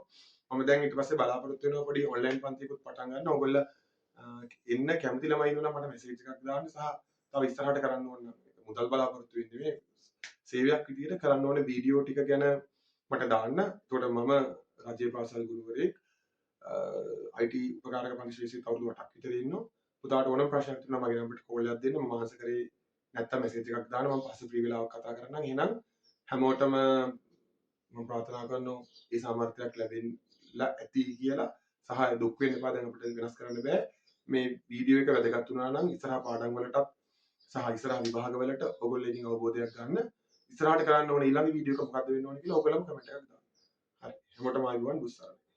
මම දැන් ඊට පස්සේ බලාපොරොත්තු වෙනවා පොඩි ඔන්ලයින් පන්තියකුත් පටන් ගන්න. ඔයගොල්ලෝ එන්න කැමති ළමයි ඉන්නවා නම් මට මැසේජ් එකක් දාන්න. සහ තව ඉස්සරහට කරන්න ඕන නම් මුදල් බලාපොරොත්තු වෙන්නේ නෙමෙයි, සේවයක් විදියට කරන්න ඕනේ වීඩියෝ ටික ගැන මට දාන්න. එතකොට මම රජයේ පාසල් ගුරුවරයෙක්, IT උපකාරක පන්ති ශේෂයේ අවුරුදු 8ක් විතර ඉන්නවා. පුතාට ඕනම ප්‍රශ්නයක් තියෙනවා මගේ නම්බරට කෝල් එකක් දෙන්න. මම ආන්සර් කරේ නැත්තම් මැසේජ් එකක් දාන්න. මම පස්සේ ෆ්‍රී වෙලාවක කතා කරන්නම්. එහෙනම් හැමෝටම මම ප්‍රාර්ථනා කරනවා ඒ සාමර්ථ්‍යයක් ලැබෙන්න ඇති කියලා. සහ දුක් වෙන්න එපා. දැන් අපිට වෙනස් කරන්න බෑ. මේ වීඩියෝ එක වැදගත් වුණා නම් ඉස්සරහා පාඩම් වලටත් සහ ඉස්සරහා විභාග වලට ඔයගොල්ලෝ එකකින් අවබෝධයක් ගන්න. ඉස්සරහට කරන්න ඕනේ ඊළඟ වීඩියෝ එක මොකද්ද වෙන්න ඕනේ කියලා ඔයගොල්ලෝම කමෙන්ට් එකක් දාන්න. හරි. හැමෝටම ආයුබෝවන්, බුදුසරණයි.